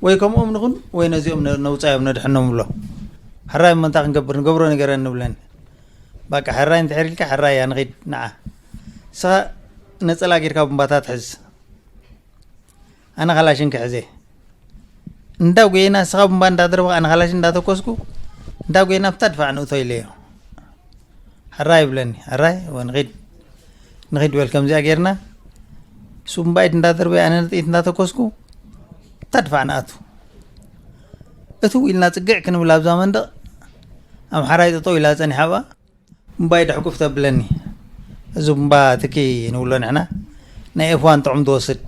ወይ ከምኦም ንኹን ወይ ነዚኦም ነ- ነውፃዮም ነድሕኖም ብሎ። ሕራይ እሞ እንታይ ክንገብር? ንገብሮ ንገረኒ ብለኒ። በቃ ሕራይ እንድሕር ኢልካ ሕራይ እያ፣ ንኺድ ንዓ። ንስኻ ነፀላ ጌርካ ቡምባታት ሕዝ፣ ኣነ ካላሽን ክሕዘ። እንዳ ጎየና ንስኻ ቡምባ እንዳደረብካ ኣነ ካላሽን እንዳተኮስኩ፣ እንዳ ጎየና ብታ ድፋዕ ንእቶ ኢለዮ። ሕራይ ይብለኒ። ሕራይ ወ ንኺድ ንኺድ በል። ከምዚኣ ጌርና እሱ እምባይድ እንዳደርበ ኣነ ጥይት እንዳተኮስኩ እታ ድፋዕ ንኣቱ። እትው ኢልና ጽግዕ ክንብል ኣብዛ መንደቕ ኣምሓራይ ጠጠው ኢላ ጸኒሓ ብኣ እምባይድ ሕቁፍ ተብለኒ። እዚ እምባ ትኪ ንብሎ ንሕና ናይ ኤፍዋን ጥዑም ትወስድ።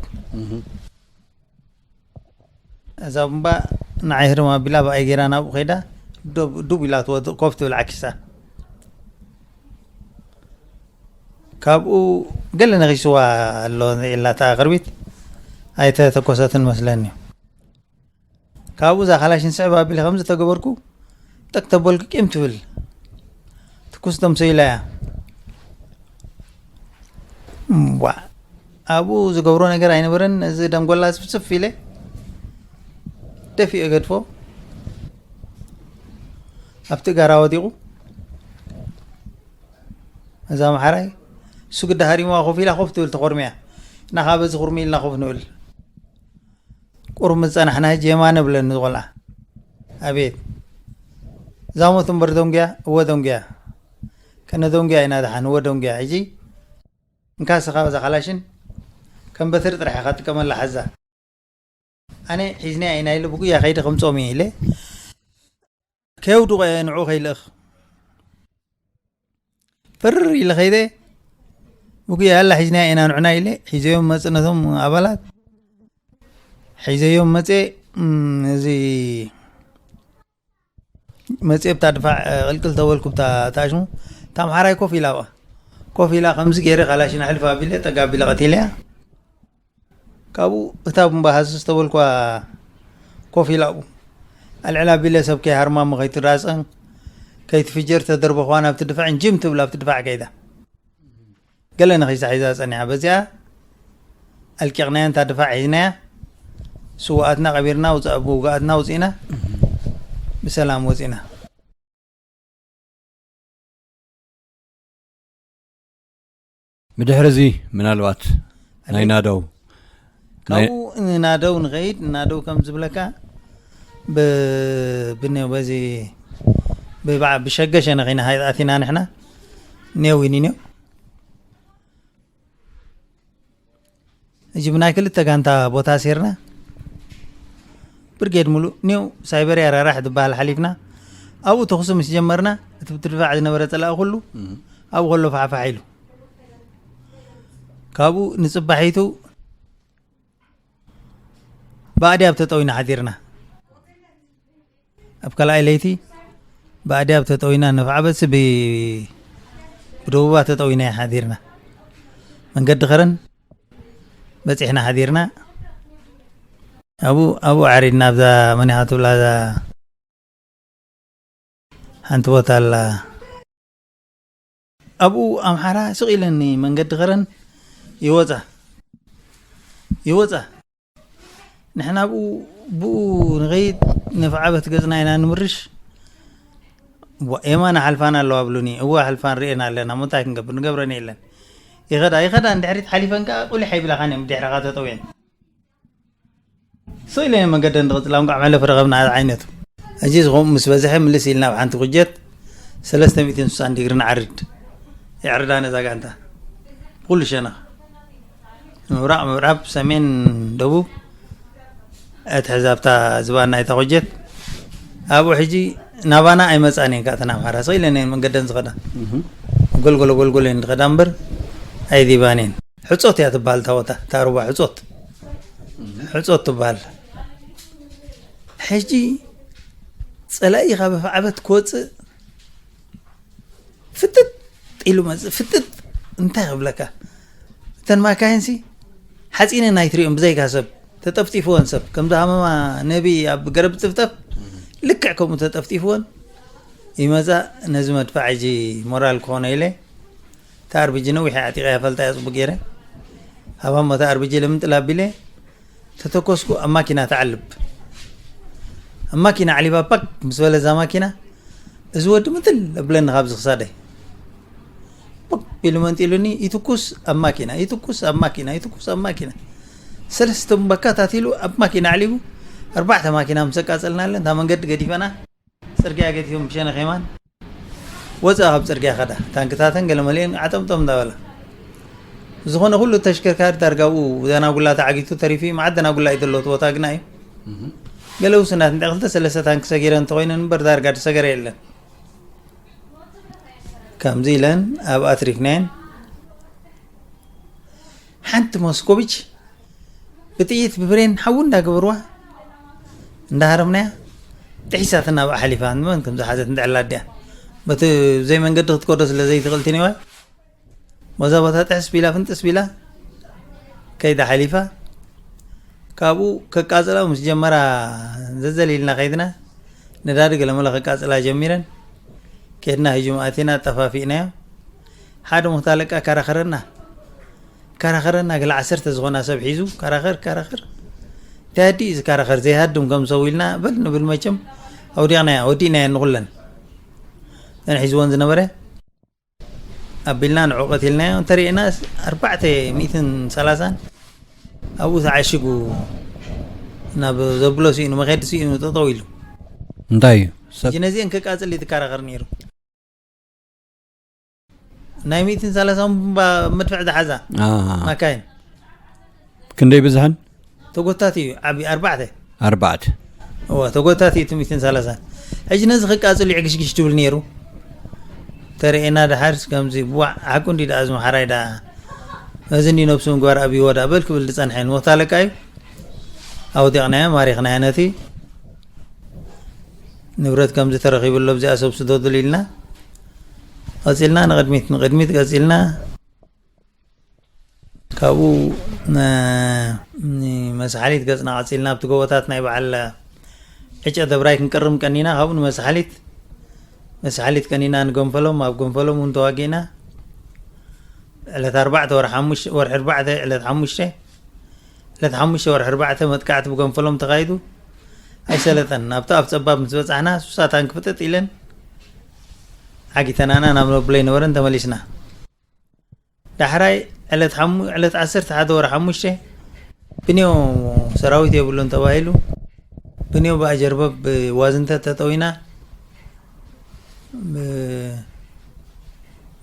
እዛ ቡምባ ንዓይ ህርም ኣቢላ ብኣይ ጌራ ናብኡ ከይዳ ዱብ ዱብ ኢላ ትወድቕ፣ ኮፍ ትብል ዓኪሳ። ካብኡ ገለ ነኺስዋ ኣሎ ኢላታ ክርቢት ኣይተተኮሰትን መስለኒ። ካብኡ እዛ ካላሽን ስዕብ ኣቢለ ከምዚ ተገበርኩ፣ ጠቅ ተበልኩ ቂም ትብል። ትኩስ ተምሰይላ እያ። እምቧ፣ ኣብኡ ዝገብሮ ነገር ኣይነበረን። ነዚ ደንጎላ ስፍስፍ ኢለ ደፊኦ ገድፎ፣ ኣብቲ ጋራ ወዲቑ። እዛ መሓራይ እሱ ግዳ ሃሪምዋ ኮፍ ኢላ ኮፍ ትብል ተኾርምያ። ናኻ በዚ ኩርሚ ኢልና ኮፍ ንብል። ቁሩብ ምስ ጸናሕና፣ ሕጂ የማነ ብለኒ ዝቆልዓ። ኣቤት። ዛሞት እምበር ደንጉያ? እወ ደንጉያ። ከነ ደንጉያ ኢና ደሓን፣ እወ ደንጉያ። ሕጂ እንካ ስኻ እዛ ካላሽን ከም በትሪ ጥራሕ ኢኻ ትጥቀመላ፣ ሓዛ። ኣነ ሒዝናያ ኢና ኢለ ብጉያ ከይደ ከምጽኦም እየ ኢለ። ከየውድቖ እየ ንዕኡ ከይልእኽ። ፍር ኢለ ከይደ፣ ብጉያ ኣላ ሒዝናያ ኢና ንዑና ኢለ፣ ሒዘዮም መጽእ ነቶም ኣባላት። ሒዘዮም መጽእ፣ እም፣ እዚ መጽእ ብታ ድፋዕ፣ እ፣ ቅልቅል ተበልኩ ብታ፣ እታ ሽሙ፣ እታ ኣምሓራይ ኮፍ ኢላ ኣብኣ። ኮፍ ኢላ ከምዚ ገይረ ካላሽን ኣሕልፍ ኣቢለ፣ ጠጋ ኣቢለ ቀቲለያ። ካብኡ እታ ቡምባ ሃስስ ተበልኳ ኮፍ ኢላ ኣብኡ። ኣልዕል ኣቢለ ሰብ ከይሃርማ እሞ ከይትራጸን ከይትፍጀር ተደርበኽዋ ናብቲ ድፋዕን ጅም ትብል ኣብቲ ድፋዕ ከይዳ። ገለ ነኺሳ ሒዛ ጸኒሓ። በዚኣ ኣልቂቕናያ፣ እንታ ድፋዕ ሒዝናያ። ስውኣትና ቀቢርና፣ ውጻ-፣ ብውግኣትና ውጺእና፣ ብሰላም ወጺእና። ብድሕሪ እዚ ምናልባት ናይ ናደው ናይ ካብኡ ንናደው ንኸይድ፣ ናደው ከም ዝብለካ ብ-፣ ብነ-፣ በዚ ብባ-፣ ብሸገሸ ነኺና ሃይጣቲና ንሕና ኔው ኢኒንዮ። እጂ ብናይ ክልተ ጋንታ ቦታ ሴርና ብርጌድ ሙሉእ ኒው ሳይበርያ ራራሕ ዝበሃል ሓሊፍና ኣብኡ ተኹሲ ምስ ጀመርና እቲ ብትድፋዕ ዝነበረ ጸላኢ ኩሉ ኣብኡ ከሎ ፋሕፋሕ ኢሉ ካብኡ ንጽባሒቱ ብኣድያብ ተጠዊና ሓዲርና። ኣብ ካልኣይ ለይቲ ብኣድያብ ተጠዊና፣ ነፍዓበሲ ብ-፣ ብደቡባ ተጠዊና ሓዲርና። መንገዲ ኸረን በጺሕና ሓዲርና። ኣብኡ ኣብኡ ዓሪድና ኣብዛ መን ኢኻ ትብላ እዛ ሓንቲ ቦታ ኣላ። ኣብኡ ኣምሓራ ስቕ ኢለኒ መንገዲ ኸረን ይወፃ ይወፃ። ንሕና ኣብኡ ብኡ ንኸይድ ነፍዓበት ገፅና ኢና ንምርሽ። ዋ፣ የማና ሓልፋና ኣለዋ ብሉኒ። እወ ሓልፋን ርኤና ኣለና። እሞ እንታይ ክንገብር? ንገብረን የለን። ይኸዳ ይኸዳ ንድሕሪት ሓሊፈን ከዓ ቁሊሕ ኣይብላኻን እዮም ብድሕረኻ ተጠውየን። ስቕ ኢለን መገደን ዝቕጽላ እንቋዕ መሕለፊ ረኸብና ዓይነቱ። ሕጂ እዚ ከምኡ ምስ በዝሐ ምልስ ኢልና ኣብ ሓንቲ ኩጀት ሰለስተ ሚእትን ስሳን ዲግሪ ንዓርድ። የዕርዳ ነዛ ጋንታ ብኩሉ ሸነኽ ምብራቕ ምዕራብ ሰሜን ደቡብ እትሕዛብታ ዝባና እታ ኩጀት ኣብኡ ሕጂ ናባና ኣይመጻን እየን። ከኣ ተን ኣምሓራ ስቕ ኢለን እየን መንገደን ዝኸዳ። ጎልጎሎ ጎልጎሎ እየን ዝኸዳ እምበር ኣይዲባን እየን። ሕጾት እያ ትበሃል እታ ቦታ፣ እታ ሩባ ሕጾት። ሕጾት ትበሃል። ሕጂ ጸላኢ ካብ ኣፍዓበት ክወጽእ ፍጥጥ ኢሉ መጽእ። ፍጥጥ እንታይ ክብለካ? እተን ማካይንሲ ሓጺነን ኣይትሪኦም ብዘይካ ሰብ ተጠፍጢፍወን ሰብ ከምዚ ሃመማ ነቢ ኣብ ገረብ ጥፍጠፍ ልክዕ ከምኡ ተጠፍጢፍወን ይመጻ። ነዚ መድፋዕ ሕጂ ሞራል ክኾነ ኢለ እታ ኣርቢጂ ነዊሕ እያ ዓጢቐያ ፈልጣ እያ ጽቡቅ ገይረ ሃባሞ እታ ኣርቢጂ ለምንጥል ኣቢለ ተተኮስኩ ኣብ ማኪና ትዓልብ ኣብ ማኪና ዓሊባ ፓክ ምስ በለ እዛ ማኪና እዚ ወዲ ምትል እብለኒ ካብዚ ክሳደይ ፖክ ኢሉ መንጢሉኒ ይትኩስ ኣብ ማኪና ይትኩስ ኣብ ማኪና ይትኩስ ኣብ ማኪና ሰለስተ በካታት ኢሉ ኣብ ማኪና ኣዕሊቡ ኣርባዕተ ማኪና ምስ ኣቃጸልናለን እታ መንገዲ ገዲፈና ጽርግያ ገዲፎም ብሸነኽ የማን ወፅኣ ካብ ፅርግያ ከዳ ታንክታተን ገለ መሊአን ዓጠምጠም እንዳበላ ዝኾነ ኩሉ ተሽከርካሪ ዳርጋኡ ደናጉላ ተዓጊቱ ተሪፉ እዩ መዓት ደናጉላ እዩ ዘለዎ እቲ ቦታ ግና እዩ ገለ ውስናት እንዳ ክልተ ሰለስተ ታንክ ሰጊረ እንተኮይነን እምበር ዳርጋ ዝሰገረ የለን ከምዚ ኢለን ኣብ ኣትሪፍናየን ሓንቲ ሞስኮቪች ብጥይት ብብሬን ሓዉ እንዳገበርዋ እንዳሃረምናያ ጥሒሳትና ኣብኣ ሓሊፋ ንመን ከም ዝሓዘት እንድዕላ ኣዲኣ በቲ ብዘይ መንገዲ ክትከዶ ስለ ዘይትኽእል ትኒዋይ በዛ ቦታ ጥሕስ ቢላ ፍንጥስ ቢላ ከይዳ ሓሊፋ ካብኡ ከቃጽላ ምስ ጀመራ ዘዘሊልና ከይድና ነዳዲ ገለመለ ከቃጽላ ጀሚረን ከድና ህጁም ኣቲና ኣጠፋፊእናዮ ሓደ ሞታ ለቃ ካራኸረና ካራኸረና ገለ ዓሰርተ ዝኾና ሰብ ሒዙ ካራኸር ካራኸር እንታይ ኣዲ እዩ ዝካራኸር ዘይሃድም ከም ሰው ኢልና በል ንብል መቸም ኣውዲቕናያ ወዲእናያ ንኹለን እተን ሒዝወን ዝነበረ ኣቢልና ንዑ ቀቲልናዮ እንተሪእና ኣርባዕተ ሚእትን ሰላሳን ኣብኡ ተዓሽጉ ናብ ዘብሎ ስኢኑ መኸዲ ስኢኑ ጠጠው ኢሉ እንታይ እዩ ሰብ ነዚአን ከቃፅል ይትከራኸር ነይሩ ናይ ሚእትን ሰላሳን መድፍዕ ዝሓዛ ማካይን ክንደይ ብዝሕን ተጎታት እዩ ዓቢ ኣርባዕተ ኣርባዕተ እዋ ተጎታት እዩ ትሚትን ሰላሳን ሕጂ ነዚ ክቃጽሉ ይዕግሽግሽ ትብል ነይሩ ተርእና ድሓርስ ከምዚ ዋዕ ሓቁ እንዲ ደኣ ዝመሓራይ ደኣ እዚ እንዲ ነብሱ ምግባር ኣብይዎ ደኣ በል ክብል ዝጸንሐ ንሞት ኣለቃ እዩ ኣውዲቕናዮ ማሪኽናዮ ነቲ ንብረት ከምዚ ተረኺቡ ኣሎ ኣብዚኣ ሰብ ስደዱሉ ኢልና ቀጺልና ንቕድሚት ንቕድሚት ቀጺልና ካብኡ ንመሳሓሊት ገፅና ቀፂልና ኣብቲ ጎቦታት ናይ በዓል ዕጨ ደብራይ ክንቀርም ቀኒና ካብኡ ንመሳሓሊት መሳሓሊት ቀኒና ንገንፈሎም ኣብ ገንፈሎም እውን ተዋጊእና ዕለት ኣርባዕተ ወርሒ ሓሙሽተ ወርሒ ኣርባዕተ ዕለት ሓሙሽተ ዕለት ሓሙሽተ ወርሒ ኣርባዕተ መጥቃዕቲ ብገንፈሎም ተኻይዱ ኣይሰለጠን ናብቲ ኣብ ፀባብ ምስ በፃሕና ሱሳ ታንክ ፍጥጥ ኢለን ዓጊተናና ናብ ነብሎ ይነበረን ተመሊስና ዳሕራይ ዕለት ሓሙ ዕለት ዓሰርተ ሓደ ወርሒ ሓሙሽተ ብንዮ ሰራዊት የብሉን ተባሂሉ ብንዮ ብኣጀርበብ ብዋዝንተ ተጠዊና ብ-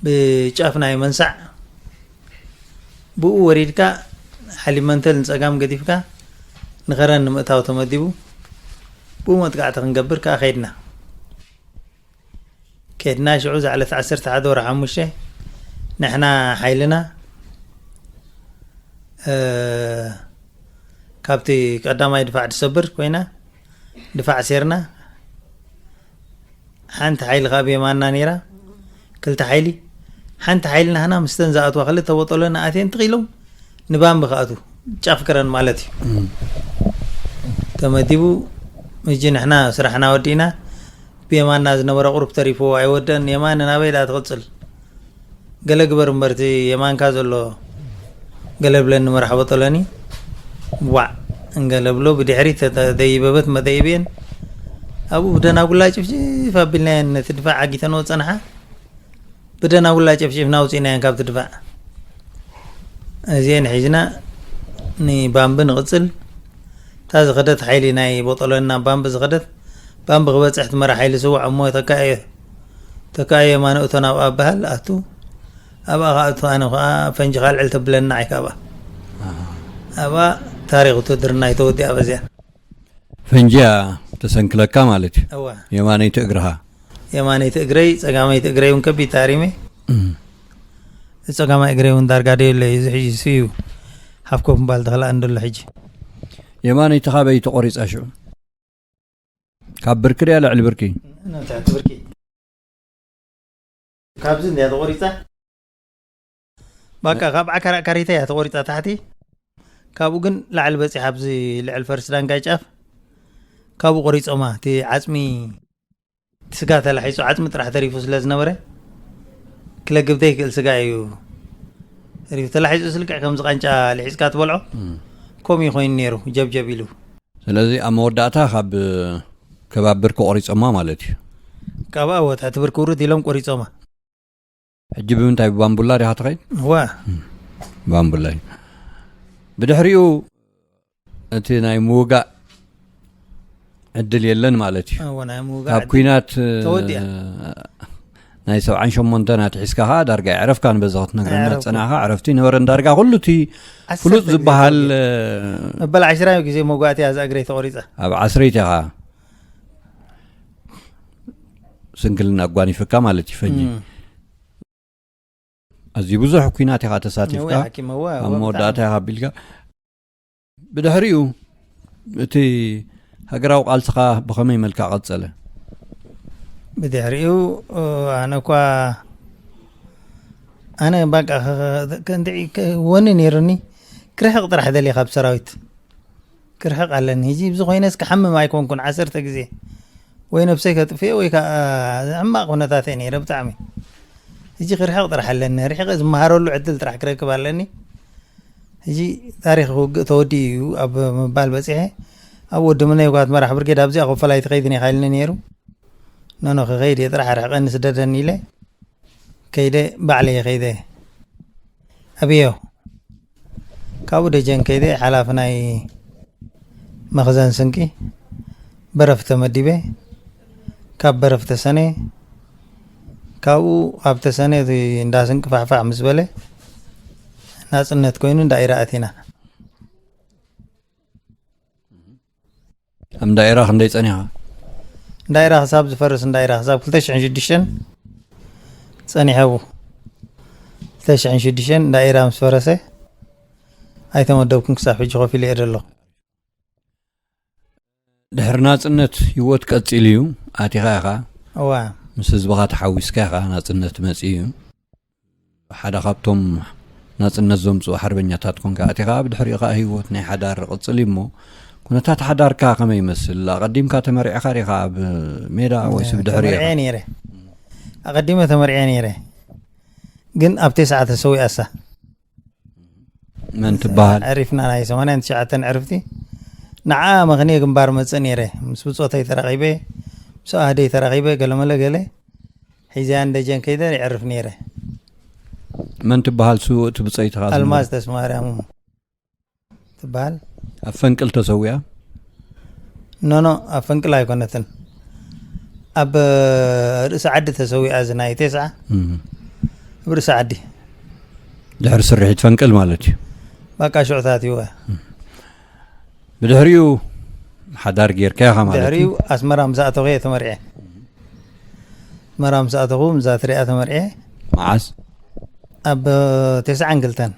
ብጫፍ ናይ መንሳዕ ብኡ ወሪድካ ሓሊብ መንተል ንፀጋም ገዲፍካ ንኸረን ንምእታው ተመዲቡ ብኡ መጥቃዕቲ ክንገብር ከዓ ከይድና ከድና ሽዑ ዝዓለት ዓሰርተ ሓደ ወርሒ ሓሙሽተ ንሕና ሓይልና እ፣ ካብቲ ቀዳማይ ድፋዕ ትሰብር ኮይና ድፋዕ ሴርና ሓንቲ ሓይሊ ካብ የማና ነይራ ክልተ ሓይሊ ሓንቲ ሓይሊ ናህና ምስተን ዝኣትዋ ክልተ ቦጠሎና ኣትየን ትኺሎም ንባምቢ ክኣትዉ ጫፍ ከረን ማለት እዩ እም። ተመዲቡ። ሕጂ ንሕና ስራሕና ወዲእና፣ ብየማንና ዝነበረ ቁሩብ ተሪፍዎ ኣይወደን። የማን ናበይ ደኣ ትቕጽል? ገለ ግበር እምበር፣ እቲ የማንካ ዘሎ ገለ ብለኒ፣ መርሓቦ ጠለኒ። ዋዕ እንገለ ብሎ፣ ብድሕሪት ተተ-፣ ደይበበት መደይብየን። ኣብኡ ብደናጉላ ጭፍጭፍ ኣቢልናየን፣ ነቲ ድፋዕ ዓጊተንኦ ጸንሓ። ብደናጉላ ጨፍጪፍና ኣውፂእናየን ካብቲ ድፋዕ። እዚአን ሒዝና ንባምቢ ንቕፅል። እታ ዝኸደት ሓይሊ ናይ ቦጦሎኒ ናብ ባምቢ ዝኸደት፣ ባምቢ ክበፅሕ እቲ መራሕ ሓይሊ ስዋዕ እሞ ተካእዮ፣ ተካእዮ የማነ እቶ ናብኣ በሃል ኣቱ። ኣብኣ ከኣ እቱ ኣነ ከኣ ፈንጂ ካልዕል ተብለና ዓይካ ኣብኣ። ኣብኣ ታሪኽ ውትድርና ኣይተወዲኣ በዚኣ። ፈንጂ እያ ተሰንክለካ ማለት እዩ። እወ። የማነይቲ እግርኻ። የማነይቲ እግረይ፣ ጸጋመይቲ እግረይ እውን ከቢድ ተኣሪመ። እም። ጸጋማይ እግረይ እውን ዳርጋ ደየለ እዩ። እዚ ሕጂ እሱ እዩ ሓፍ ኮፍ ምባል ተኽልኣኒ ዘሎ ሕጂ። የማነይቲ ካበይ ተቖሪጻ ሽዑ? ካብ ብርኪ ድያ ልዕሊ ብርኪ? ናብ ትሕቲ ብርኪ። ካብዚ እንድያ ተቖሪጻ። ባቃ ካብ ዓካር ኣካሪተ እያ ተቖሪጻ ታሕቲ። ካብኡ ግን ላዕሊ በጺሓ ኣብዚ ልዕሊ ፈርስ ዳንጋይ ጫፍ ካብኡ ቆሪጾማ። እቲ ዓጽሚ፣ እቲ ስጋ ተላሒጹ ዓጽሚ ጥራሕ ተሪፉ ስለ ዝነበረ ክለግብ ዘይክእል ስጋ እዩ ተሪፉ። ተላሒጹ ስልክዕ ከምዚ ቃንጫ ልሒጽካ ትበልዖ እም። ከምኡ ኮይኑ ነይሩ ጀብጀብ ኢሉ። ስለዚ ኣብ መወዳእታ ካብ ከባቢ ብርኪ ቆሪጾማ ማለት እዩ። ካብ ኣወት እቲ ብርኪ ውርድ ኢሎም ቆሪጾማ። ሕጂ ብምንታይ ብባምቡላ ዲኻ ትኸይድ? እዋ። ባምቡላ እዩ። ብድሕሪኡ እቲ ናይ ምውጋእ ዕድል የለን ማለት እዩ። እዋ፣ ናይ ምውጋእ ካብ ዕድል ኲናት፣ ተወዲኣ። ናይ ሰብዓን ሸሞንተን ኣትሒዝካ ኸኣ ዳርጋ የዕረፍካን በዚ ክትነግረና ኣዕረፍኩ። ዝጸናሕካ ዕረፍቲ ነበረን ዳርጋ ኩሉ እቲ ዓሰርተ ፍሉጥ ግዜ ዝበሃል ተወዲኣ። መበል ዓሽራ ግዜ መውጋእቲ እያ እዛ እግረይ ተቖሪጻ። ኣብ ዓስረይቲ ኢኻ ስንክልና ኣጓኒፍካ ማለት እዩ ፈንጂ። እም። ኣዝዩ ብዙሕ ኲናት ኢኻ ተሳቲፍካ፣ ነዊሕ ሓኪመ፣ እወ፣ ኣብ እወ፣ መወዳእታ ብጣዕሚ። ኢኻ ኣቢልካ። ብድሕሪኡ እቲ ሃገራዊ ቃልስኻ ብኸመይ መልክዕ ቀጸለ? ብድሕሪኡ፣ ኣነ እኳ፣ ኣነ ባቃ፣ ከ-፣ ከ-፣ ከ-፣ እንድዒ፣ ከ-፣ ወኒ ነይሩኒ፣ ክርሕቕ ጥራሕ ደልየ ካብ ሰራዊት። ክርሕቕ ኣለኒ። ሕጂ ብዝኾይነስ ክሓምም ኣይኮንኩን፣ ዓሰርተ ግዜ ወይ ነብሰይ ከጥፍኤ ወይ ከኣ ሕማቕ ኩነታት እየ ነይረ ብጣዕሚ። ሕጂ ክርሕቕ ጥራሕ ኣለኒ። ርሒቐ ዝመሃረሉ ዕድል ጥራሕ ክረክብ ኣለኒ። ሕጂ ታሪኽ ውግእ ተወዲኡ እዩ ኣብ ምባል በጺሐ። ኣብ ወዲ ምነይ ጓት መራሕ ብርጌድ ኣብዚኣ ኮፈላይ ትኸይድ ኢኻ ኢልኒ ነይሩ። ኖኖ ክኸይድ እየ ጥራሕ ርሕቐኒ ስደደኒ ኢለ ከይደ ባዕለይ ከይደ ኣብዮ። ካብኡ ደጀን ከይደ ሓላፊ ናይ መኽዘን ስንቂ በረፍ ተመዲበ። ካብ በረፍ ተሰነ። ካብኡ ኣብ ተሰነ እቲ እንዳ ስንቂ ፋሕፋሕ ምስ በለ ናጽነት ኮይኑ እንዳ ኢራ ኣቲና። ኣብ ዳኢራ ክንደይ ጸኒኻ? ዳኢራ ክሳብ ዝፈርስ፣ ዳኢራ ክሳብ ክልተ ሽሕን ሽዱሽተን ጸኒሐ። ክልተ ሽሕን ሽዱሽተን ዳኢራ ምስ ፈረሰ ኣይተመደብኩን፣ ክሳብ ሕጂ ኮፍ ኢለ እየ ዘለኹ። ድሕሪ ናጽነት ህይወት ቀጺሉ እዩ። ኣቲኻ ኢኻ። እዋ። ምስ ህዝብኻ ተሓዊስካ ኢኻ። ናጽነት መጺኡ እዩ። ሓደ ካብቶም ናጽነት ዘምጽኡ ሓርበኛታት ኮንካ ኣቲኻ። ብድሕሪኡ ከኣ ህይወት ናይ ሓዳር ይቕጽል እዩ እሞ፣ ኩነታት ሓዳርካ ከመይ ይመስል? ኣቐዲምካ ተመሪዕኻ ዲኻ ኣብ ሜዳ ወይስ ብድሕሪኡ ኢኻ? ተመሪዐ ነይረ። ኣቐዲመ ተመሪዐ ነይረ። ግን ኣብ ተስዓ ተሰዊኣሳ። መን ትበሃል? ዕሪፍና ናይ ሰማንያን ትሽዓተን ዕርፍቲ። ንዓ መኽንየ ግንባር መጽእ ነይረ። ምስ ብጾተይ ተራኺበ፣ ምስ ኣህደይ ተራኺበ፣ ገለመለ ገለ። ሒዘያ ንደጀን ከይደ ይዕርፍ ነይረ። መን ትበሃል ስውእቲ ብጸይትኻ ዝነበረ? ኣልማዝ ተስማርያም ትበሃል። ኣብ ፈንቅል ተሰዊኣ? ኖኖ፣ ኣብ ፈንቅል ኣይኮነትን። ኣብ ርእሲ ዓዲ ተሰዊኣ፣ እዚ ናይ ቴስዓ። እም። ኣብ ርእሲ ዓዲ። ድሕሪ ስርሒት ፈንቅል ማለት እዩ። በቃ ሽዑታት እዩ። እም። ብድሕሪኡ ሓዳር ጌርካ ኢኻ ማለት እዩ። ድሕሪኡ ኣስመራ ምስ ኣተኹ እየ ተመርዕየ። ኣስመራ ምስ ኣተኹ ምስዛ ትሪኣ ተመርዕየ። መዓስ? ኣብ ተስዓን ክልተን።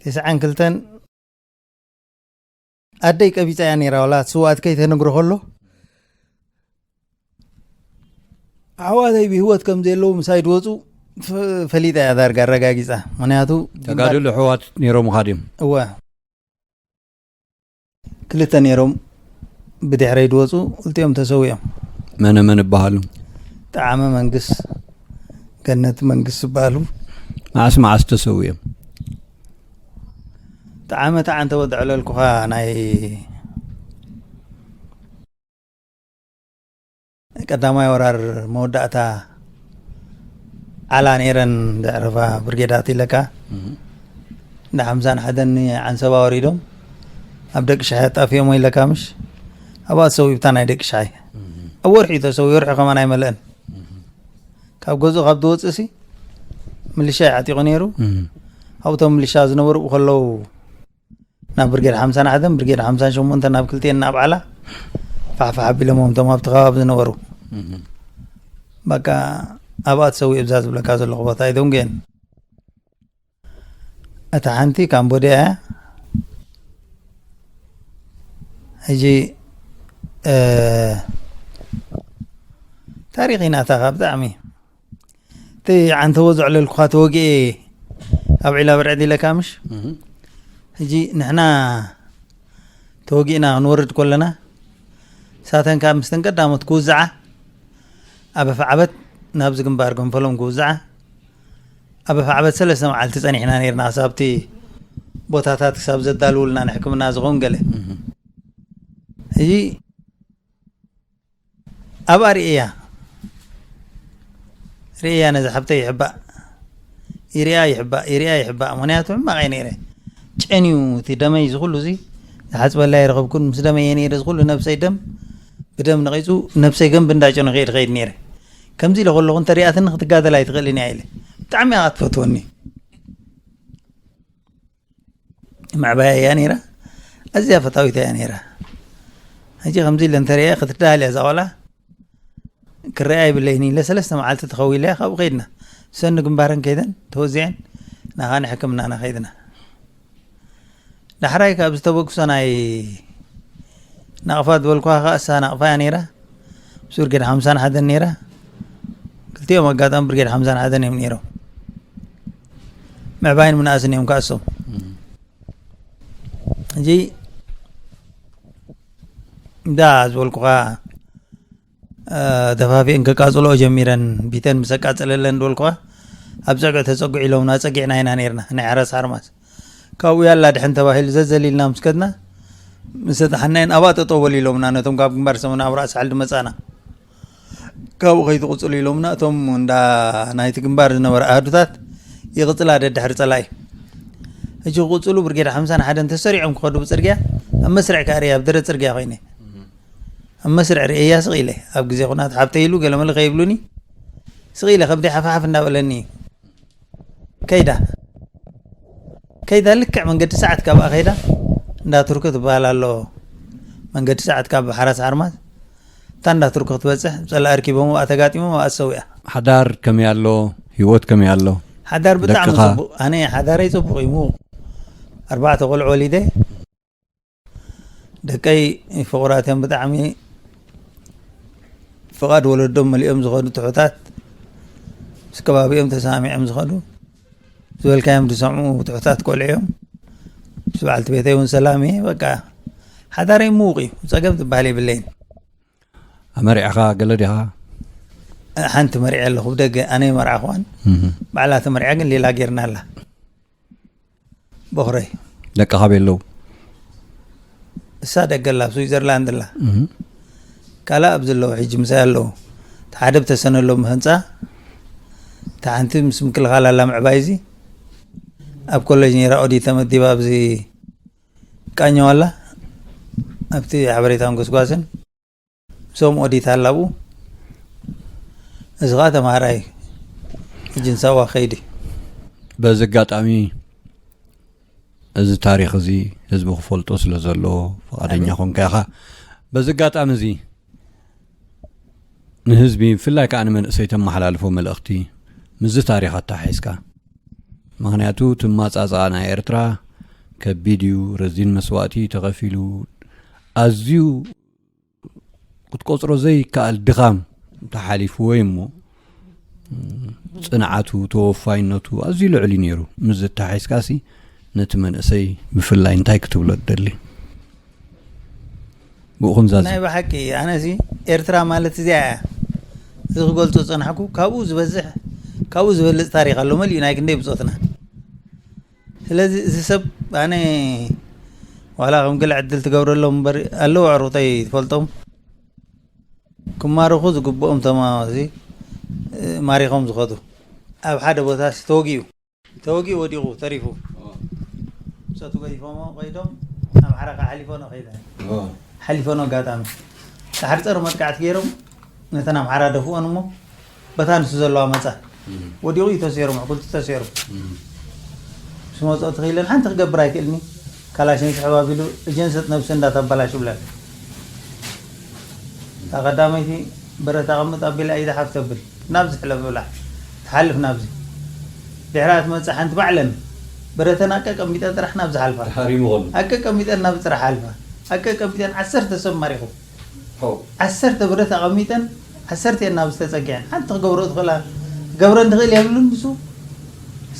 ተስዓን ክልተን ኣደይ ቀቢጻ እያ ነይራ፣ ዋላ ስውኣት ከይተነግሮ ከሎ ኣሕዋተይ ብህይወት ከም ዘለዉ ምሳይ ድወፁ ፈ-፣ ፈሊጣ እያ ዳርጋ ኣረጋጊጻ። ምኽንያቱ ተጋድሎ ኣሕዋት ነይሮምኻ ድዮም? እወ። ክልተ ነይሮም ብድሕረይ ዝወፁ፣ ክልቲኦም ተሰዊኦም። መነ መን ይበሃሉ? ጠዓመ መንግስ፣ ገነት መንግስ ዝበሃሉ። መዓስ መዓስ ተሰዊኦም? ጠዓመ ተዓንተ ወድዐለልኩኻ ናይ ቀዳማይ ወራር መወዳእታ ዓላ ነይረን ዘዕረፋ ብርጌዳት ኢለካ። እንዳ ሓምሳን ሓደን ዓንሰባ ወሪዶም ኣብ ደቂ ሽሓይ ኣጣፊኦሞ ኢለካ ምሽ? ኣብኣ ተሰዊኡ ብታ ናይ ደቂ ሽሓይ። ኣብ ወርሒ እዩ ተሰዊኡ፣ ወርሒ ከማን ኣይመልአን። ካብ ገዝኡ ካብ ዝወፅእ ሲ ምልሻ እዩ ዓጢቑ ነይሩ። ኣብቶም ምልሻ ዝነበሩ ከለዉ ናብ ብርጌድ ሓምሳን ሓደን ብርጌድ ሓምሳን ሸሞንተን ናብ ክልቲኤን ናብ ዓላ ፋሕፋሕ ኣቢሎሞም እቶም ኣብቲ ከባቢ ዝነበሩ። በቃ ኣብኣ ተሰዊኡ እብዛ ዝብለካ ዘለኹ ቦታ እዩ ደንጉየን። እታ ሓንቲ ካምቦድያ እያ። ሕጂ፣ እ፣ ታሪኽ ኢና እታ ካብ ብጣዕሚ እቲ ዓንተቦ ዘዕለልኩኻ ተወጊኤ ኣብ ዒላ ብርዕድ ኢለካ ምሽ? እህ። ሕጂ ንሕና ተወጊእና ክንወርድ ከለና፣ ሳተን ካብ ምስተን ቀዳሞት ክውዝዓ፣ ኣብ ኣፍዓበት ናብዚ ግንባር ገንፈሎም ክውዝዓ፣ ኣብ ኣፍዓበት ሰለስተ መዓልቲ ጸኒሕና ነይርና፣ ክሳብቲ ቦታታት ክሳብ ዘዳልውልና ንሕክምና ዝኸውን ገለ። እህ። ሕጂ ኣብኣ ርእያ፣ ርእያ ነዛ ሓብተይ ይሕባእ፣ ይርኣ ይሕባእ፣ ይርኣ ይሕባእ። ምኽንያቱ ሕማቕ እየ ነይረ። ጨንዩ እቲ ደመይ እዚ ኩሉ እዚ ዝሓጽበላ ኣይረኸብኩን። ምስ ደመይ እየ ነይረ፣ እዚ ኩሉ ነብሰይ ደም ብደም ነቒጹ፣ ነብሰይ ገንቢ እንዳጨኑ ከይድ ከይድ ነይረ። ከምዚ ኢለ ከለኹ እንተ ሪኣትኒ ክትጋደል ኣይትኽእልን እያ ኢለ። ብጣዕሚ እያ ትፈትወኒ። መዕባያ እያ ነይራ። ኣዝያ ፈታዊት እያ ነይራ። ሕጂ ከምዚ ኢለ እንተሪኣ ክትደሃል እያ እዛ ቆልዓ። ክረኣ ይብለይን ኢለ ሰለስተ መዓልቲ ተኸዊለ እያ ካብኡ ከይድና። ሰኒ ግንባረን ከይደን ተወዚዐን ናኻ ንሕክምናና ከይድና። ዳሕራይ ካብ ዝተበግሶ ናይ ናቕፋ ዝበልኩኻ ኸኣ እሳ ናቕፋ እያ ነይራ። ምስ ብርጌድ ሓምሳን ሓደን ነይራ። ክልቲኦም ኣጋጣሚ ብርጌድ ሓምሳን ሓደን እዮም ነይሮም። ምዕባይን ምንኣስን እዮም ከኣ እሶም። እም። ሕጂ እንዳ ዝበልኩኻ፣ እ፣ ደፋፊአን ከቃጽልኦ ጀሚረን፣ ቢተን ምስ ኣቃጸለለን ዝበልኩኻ፣ ኣብ ጸግዒ ተጸግዑ ኢሎምና፣ ጸጊዕና ኢና ነይርና፣ ናይ ሓራስ ሓርማዝ። ካብኡ ያላ ድሕን ተባሂሉ ዘዘሊልና ምስ ከድና፣ ምስ ተጣሓናየን ኣብኣ ጠጠው በሉ ኢሎምና፣ ነቶም ካብ ግንባር ሰሙን ኣብ ራእሲ ሓልዲ መጻና። ካብኡ ከይትቕጽሉ ኢሎምና፣ እቶም እንዳ ናይቲ ግንባር ዝነበረ ኣሃዱታት ይቕጽላ ደድሕሪ ጸላኢ። ሕጂ ክቕጽሉ ብርጌድ ሓምሳን ሓደን ተሰሪዖም ክኸዱ ብጽርግያ፣ ኣብ መስርዕ ከኣ ርእየ፣ ኣብ ደረት ጽርግያ ኮይነ። ኣብ መስርዕ ርእየያ ስቕ ኢለ፣ ኣብ ግዜ ኩናት ሓብተይ ኢሉ ገለመለ ከይብሉኒ፣ ስቕ ኢለ ከብደይ ሓፍሓፍ እንዳበለኒ እዩ። ከይዳ። ከይዳ ልክዕ መንገዲ ሰዓት ካብኣ ከይዳ፣ እንዳ ቱርክ ትበሃል ኣሎ። መንገዲ ሰዓት ካብ ሓራስ ሓርማዝ፣ እታ እንዳ ቱርክ ክትበጽሕ፣ ጸላኢ ኣርኪቦም ኣብኣ ተጋጢሞም ኣብኣ ተሰዊኣ። ሓዳር ከመይ ኣሎ? ህይወት ከመይ ኣሎ? ሓዳር ብጣዕሚ ደቅኻ? ጽቡቕ። ኣነ ሓዳረይ ጽቡቕ እዩ፣ ምዉቕ። ኣርባዕተ ቆልዑ ወሊደ። ደቀይ ፍቑራት እዮም ብጣዕሚ። ፍቓድ ወለዶም መሊኦም ዝኸዱ ትሑታት፣ ምስ ከባቢኦም ተሰማሚዖም ዝኸዱ፣ ዝበልካዮም ዝሰምዑ ትሑታት ቆልዑ እዮም። ምስ በዓልቲ ቤተይ እውን ሰላም እየ። በቃ ሓዳረይ ምዉቕ እዩ። ጸገም ዝበሃል የብለይን። ኣመሪዕኻ ገለ ዲኻ? ሓንቲ መሪዐ ኣለኹ ብደገ፣ ኣነ ይመርዓኽዋን። እህ። ባዕላ ተመሪዓ ግን ሌላ ጌርና ኣላ። ቦኽረይ። ደቂ ካበይ ኣለዉ? እሳ ደገ ኣላ፣ ኣብ ስዊዘርላንድ ኣላ። እህ። ካልእ ኣብዚ ኣለዉ፣ ሕጂ ምሳይ ኣለዉ። እቲ ሓደ ብተሰነሎም ህንጻ፣ እታ ሓንቲ ምስ ምክልኻል ኣላ ምዕባይ እዚ። ኣብ ኮሌጅ ነይራ ኦዲት ተመዲባ ኣብዚ ቃኘው ኣላ። ኣብቲ ሓበሬታን ጎስጓስን። ምስኦም ኦዲት ኣላቡ። እዚ ኸኣ ተምሃራይ ሕጂ ንሳዋ ከይዲ። በዚ ኣጋጣሚ እዚ ታሪኽ እዚ ህዝቢ ክፈልጦ ስለ ዘለዎ ፍቓደኛ ኣሜን። ኮንካ ኢኻ። በዚ ኣጋጣሚ እዚ ንህዝቢ ብፍላይ ከኣ ንመንእሰይ ተመሓላልፎ መልእኽቲ ምስዚ ታሪኽ ኣተሓሒዝካ። ምኽንያቱ እቲ ኣመጻጽኣ ናይ ኤርትራ ከቢድ እዩ፣ ረዚን መስዋእቲ ተኸፊሉ፣ ኣዝዩ ክትቆጽሮ ዘይከኣል ድኻም ተሓሊፍዎ እዩ እሞ፣ ጽንዓቱ፣ ተወፋይነቱ ኣዝዩ ልዑል እዩ ነይሩ። ምስ ዘተሓሒዝካሲ ነቲ መንእሰይ ብፍላይ እንታይ ክትብሎ ትደሊ? ብኡኹም ዛዚ። ናይ ብሓቂ ኣነሲ ኤርትራ ማለት እዚኣ እያ። እዚ ክገልጾ ዝጸናሕኩ ካብኡ ዝበዝሕ ካብኡ ዝበልጽ ታሪኽ ኣሎ፣ መሊኡ ናይ ክንደይ ብጾትና። ስለዚ እዚ ሰብ ኣነ ዋላ ከም ገለ ዕድል ትገብረሎም እምበር ኣለዉ ኣዕሩኽተይ ትፈልጦም ክማርኹ ዝግብኦም ተማዚ ማሪኾም ዝኸዱ ኣብ ሓደ ቦታ ተወጊኡ ተወጊኡ ወዲቑ ተሪፉ ምሰቱ ገዲፎሞ ከይዶም ኣምሓራ ከዓ ሓሊፎ ነው ከይደ ሓሊፎ ነው ኣጋጣሚ ዳሕሪ ፀረ መጥቃዕቲ ገይሮም ነተን ኣምሓራ ደፍኦን እሞ በታ ንሱ ዘለዋ መፃ ወዲቑ እዩ ተሰይሩ ምዕኩልቲ ተሰይሩ ምስ መፅኦ ትኽኢለን ሓንቲ ክገብር ኣይክእልኒ ካላሽን ስሕብ ኣቢሉ እጀን ሰጥ ነብሲ እንዳተባላሽ ብለን እታ ቀዳመይቲ ብረት ኣቐምጥ ኣቢላ ኢዳ ሓፍ ተብል ናብዚ ሕለፍ ብላ ትሓልፍ ናብዚ ድሕራ ትመፅእ ሓንቲ ባዕለን ብረተን ኣቀቀሚጠን ጥራሕ ናብዚ ሓልፋ ተሓሪሙ ከሎ ኣቀቀሚጠን ናብዚ ጥራሕ ሓልፋ ኣቀቀሚጠን ዓሰርተ ሰብ ማሪኹ ሓው ዓሰርተ ብረት ኣቐሚጠን ዓሰርተ እየን ናብዚ ተፀጊዐን ሓንቲ ክገብሮ ትኽእላ ክገብረን ትኽእል የብሉን ንሱ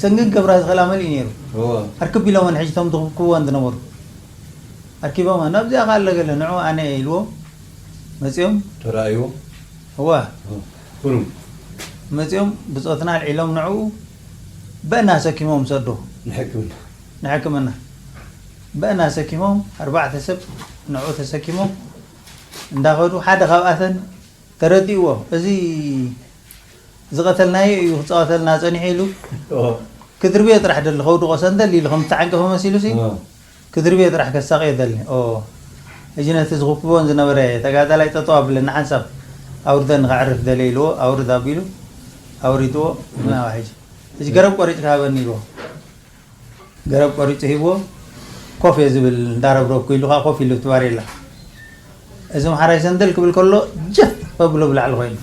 ሰንግን ገብራ ዝኽእላ መሊእ ነይሩ እወ ኣርክብ ኢሎመን ሕጂ ቶም ዝኽብክብወን ዝነበሩ ኣርኪቦማ ናብዚኣ ከ ኣሎ ገለ ንዑ ኣነ እየ ኢልዎም መፂኦም ተራእይዎ እዋ ኩሩም መፂኦም ብፆትና ኣልዒሎም ንዕኡ በእና ሰኪሞም ሰዶ ንሕክምና ንሕክምና በእና ሰኪሞም ኣርባዕተ ሰብ ንዕኡ ተሰኪሞም እንዳኸዱ ሓደ ካብኣተን ተረዲእዎ እዚ ዝቐተልናዮ እዩ ክፃወተልና ፀኒሑ ኢሉ ክድርብዮ ጥራሕ ደሊ ከውድቆ ሰንደል ኢሉ ከም ዝተዓንቀፈ መሲሉ ሲ ክድርብዮ ጥራሕ ከሳቕዮ ደሊ ኦ ሕጂ ነቲ ዝኽብክቦን ዝነበረ ተጋዳላይ ጠጠው ኣብለኒ ሓንሳብ ኣውርደኒ ከዕርፍ ደለ ኢልዎ ኣውርድ ኣቢሉ ኣውሪድዎ ምናባ ሕጂ ሕጂ ገረብ ቆሪጭ ክሃበኒ ኢልዎ ገረብ ቆሪፁ ሂብዎ ኮፍ እየ ዝብል እንዳረብረብኩ ኢሉ ከዓ ኮፍ ኢሉ ትባር የላ እዚ መሓራይ ሰንደል ክብል ከሎ ጀፍ ከብሎ ብላዕሊ ኮይኑ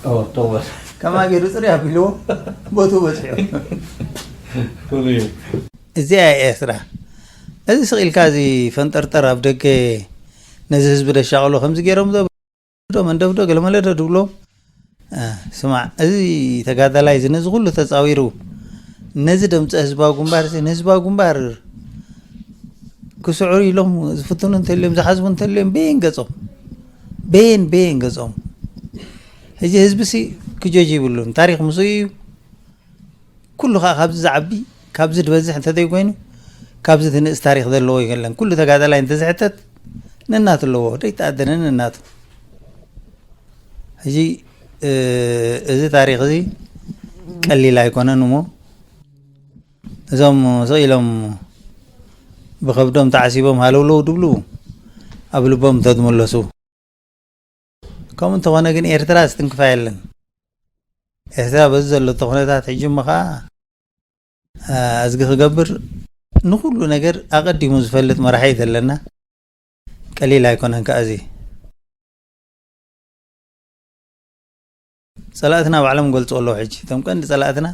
ከማ ገይሩ ፅሪ ኣቢልዎ ቦቱ በፂሑ ፍሉይ እዩ እዚኣ እያ ኤርትራ እዚ ስቕ ኢልካ እዚ ፈንጠርጠር ኣብ ደገ ነዚ ህዝቢ ደሻቕሎ ከምዚ ገይሮም ዶ መንደፍዶ ገለመለዶ ድብሎ ስማዕ፣ እዚ ተጋዳላይ እዚ ነዚ ኩሉ ተፃዊሩ ነዚ ደምፀ ህዝባዊ ግንባር እዚ ንህዝባዊ ግንባር ክስዕሩ ኢሎም ዝፍትኑ እንተልዮም ዝሓዝቡ እንተልዮም ቤን ገፆም ቤን ቤን ገፆም ሕጂ ህዝቢ ሲ ክጀጅ ይብሉን ታሪክ ምስኡ እዩ ኩሉ ከዓ ካብዚ ዝዓቢ ካብዚ ዝበዝሕ እንተዘይኮይኑ ካብዚ ትንእስ ታሪክ ዘለዎ የለን ኩሉ ተጋዳላይ እንተዝሕተት ነናቱ ኣለዎ ደይተኣደነ ነናቱ ሕጂ እዚ ታሪክ እዚ ቀሊል ኣይኮነን እሞ እዞም ስቕ ኢሎም ብከብዶም ተዓሲቦም ሃለውለው ድብሉ ኣብ ልቦም እንተዝመለሱ ከምኡ እንተኾነ ግን ኤርትራ ዝትንክፋ የለን ኤርትራ በዚ ዘለቶ ኩነታት ሕጂ እሞ ከዓ ኣዝጊ ክገብር ንኩሉ ነገር ኣቐዲሙ ዝፈልጥ መራሒ እዩ ዘለና ቀሊል ኣይኮነን ከዓ እዚ ፀላእትና ባዕሎም ገልፁ ኣለዉ ሕጂ እቶም ቀንዲ ፀላእትና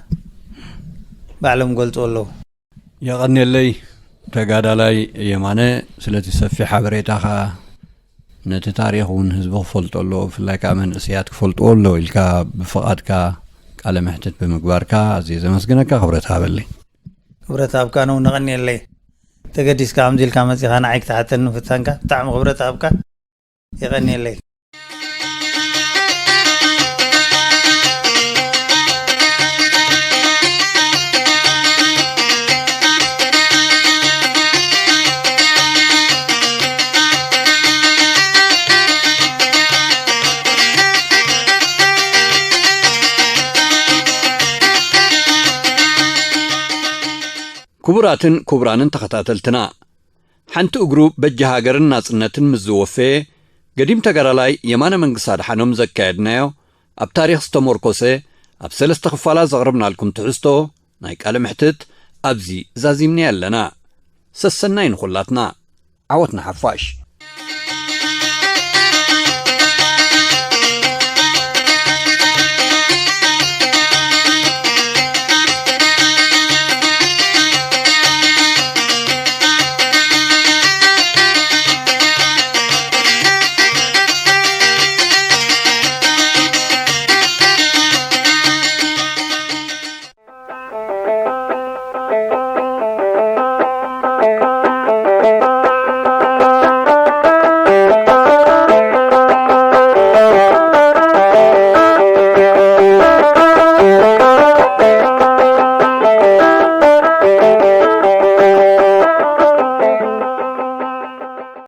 ባዕሎም ገልፁ ኣለዉ የቐንየለይ ተጋዳላይ የማነ ስለቲ ሰፊሕ ሓበሬታኻ ነቲ ታሪኽ እውን ህዝቢ ክፈልጦ ኣለዎ ብፍላይ ከዓ መንእሰያት ክፈልጥዎ ኣለዎ ኢልካ ብፍቓድካ ቃለ መሕትት ብምግባርካ ኣዝየ ዘመስግነካ ክብረት ሃበለይ ክብረት ሃብካ ነው ነቐንየለይ ተገዲስካ ከምዚ ኢልካ መፂኻ ንዓይ ክትሓተኒ ምፍታንካ ብጣዕሚ ክብረት ሃብካ የቐንየለይ ክቡራትን ክቡራንን ተኸታተልትና፣ ሓንቲ እግሩ በጃ ሃገርን ናጽነትን ምስ ዝወፈየ፣ ገዲም ተጋዳላይ የማነ መንግስቲ ኣድሓኖም ዘካየድናዮ፣ ኣብ ታሪኽ ዝተሞርኮሰ፣ ኣብ ሰለስተ ክፋላት ዘቕረብናልኩም ትሕዝቶ፣ ናይ ቃለ ምሕትት፣ ኣብዚ ዛዚምናዮ ኣለና። ሰሰናይ ንኹላትና። ዓወት ንሓፋሽ።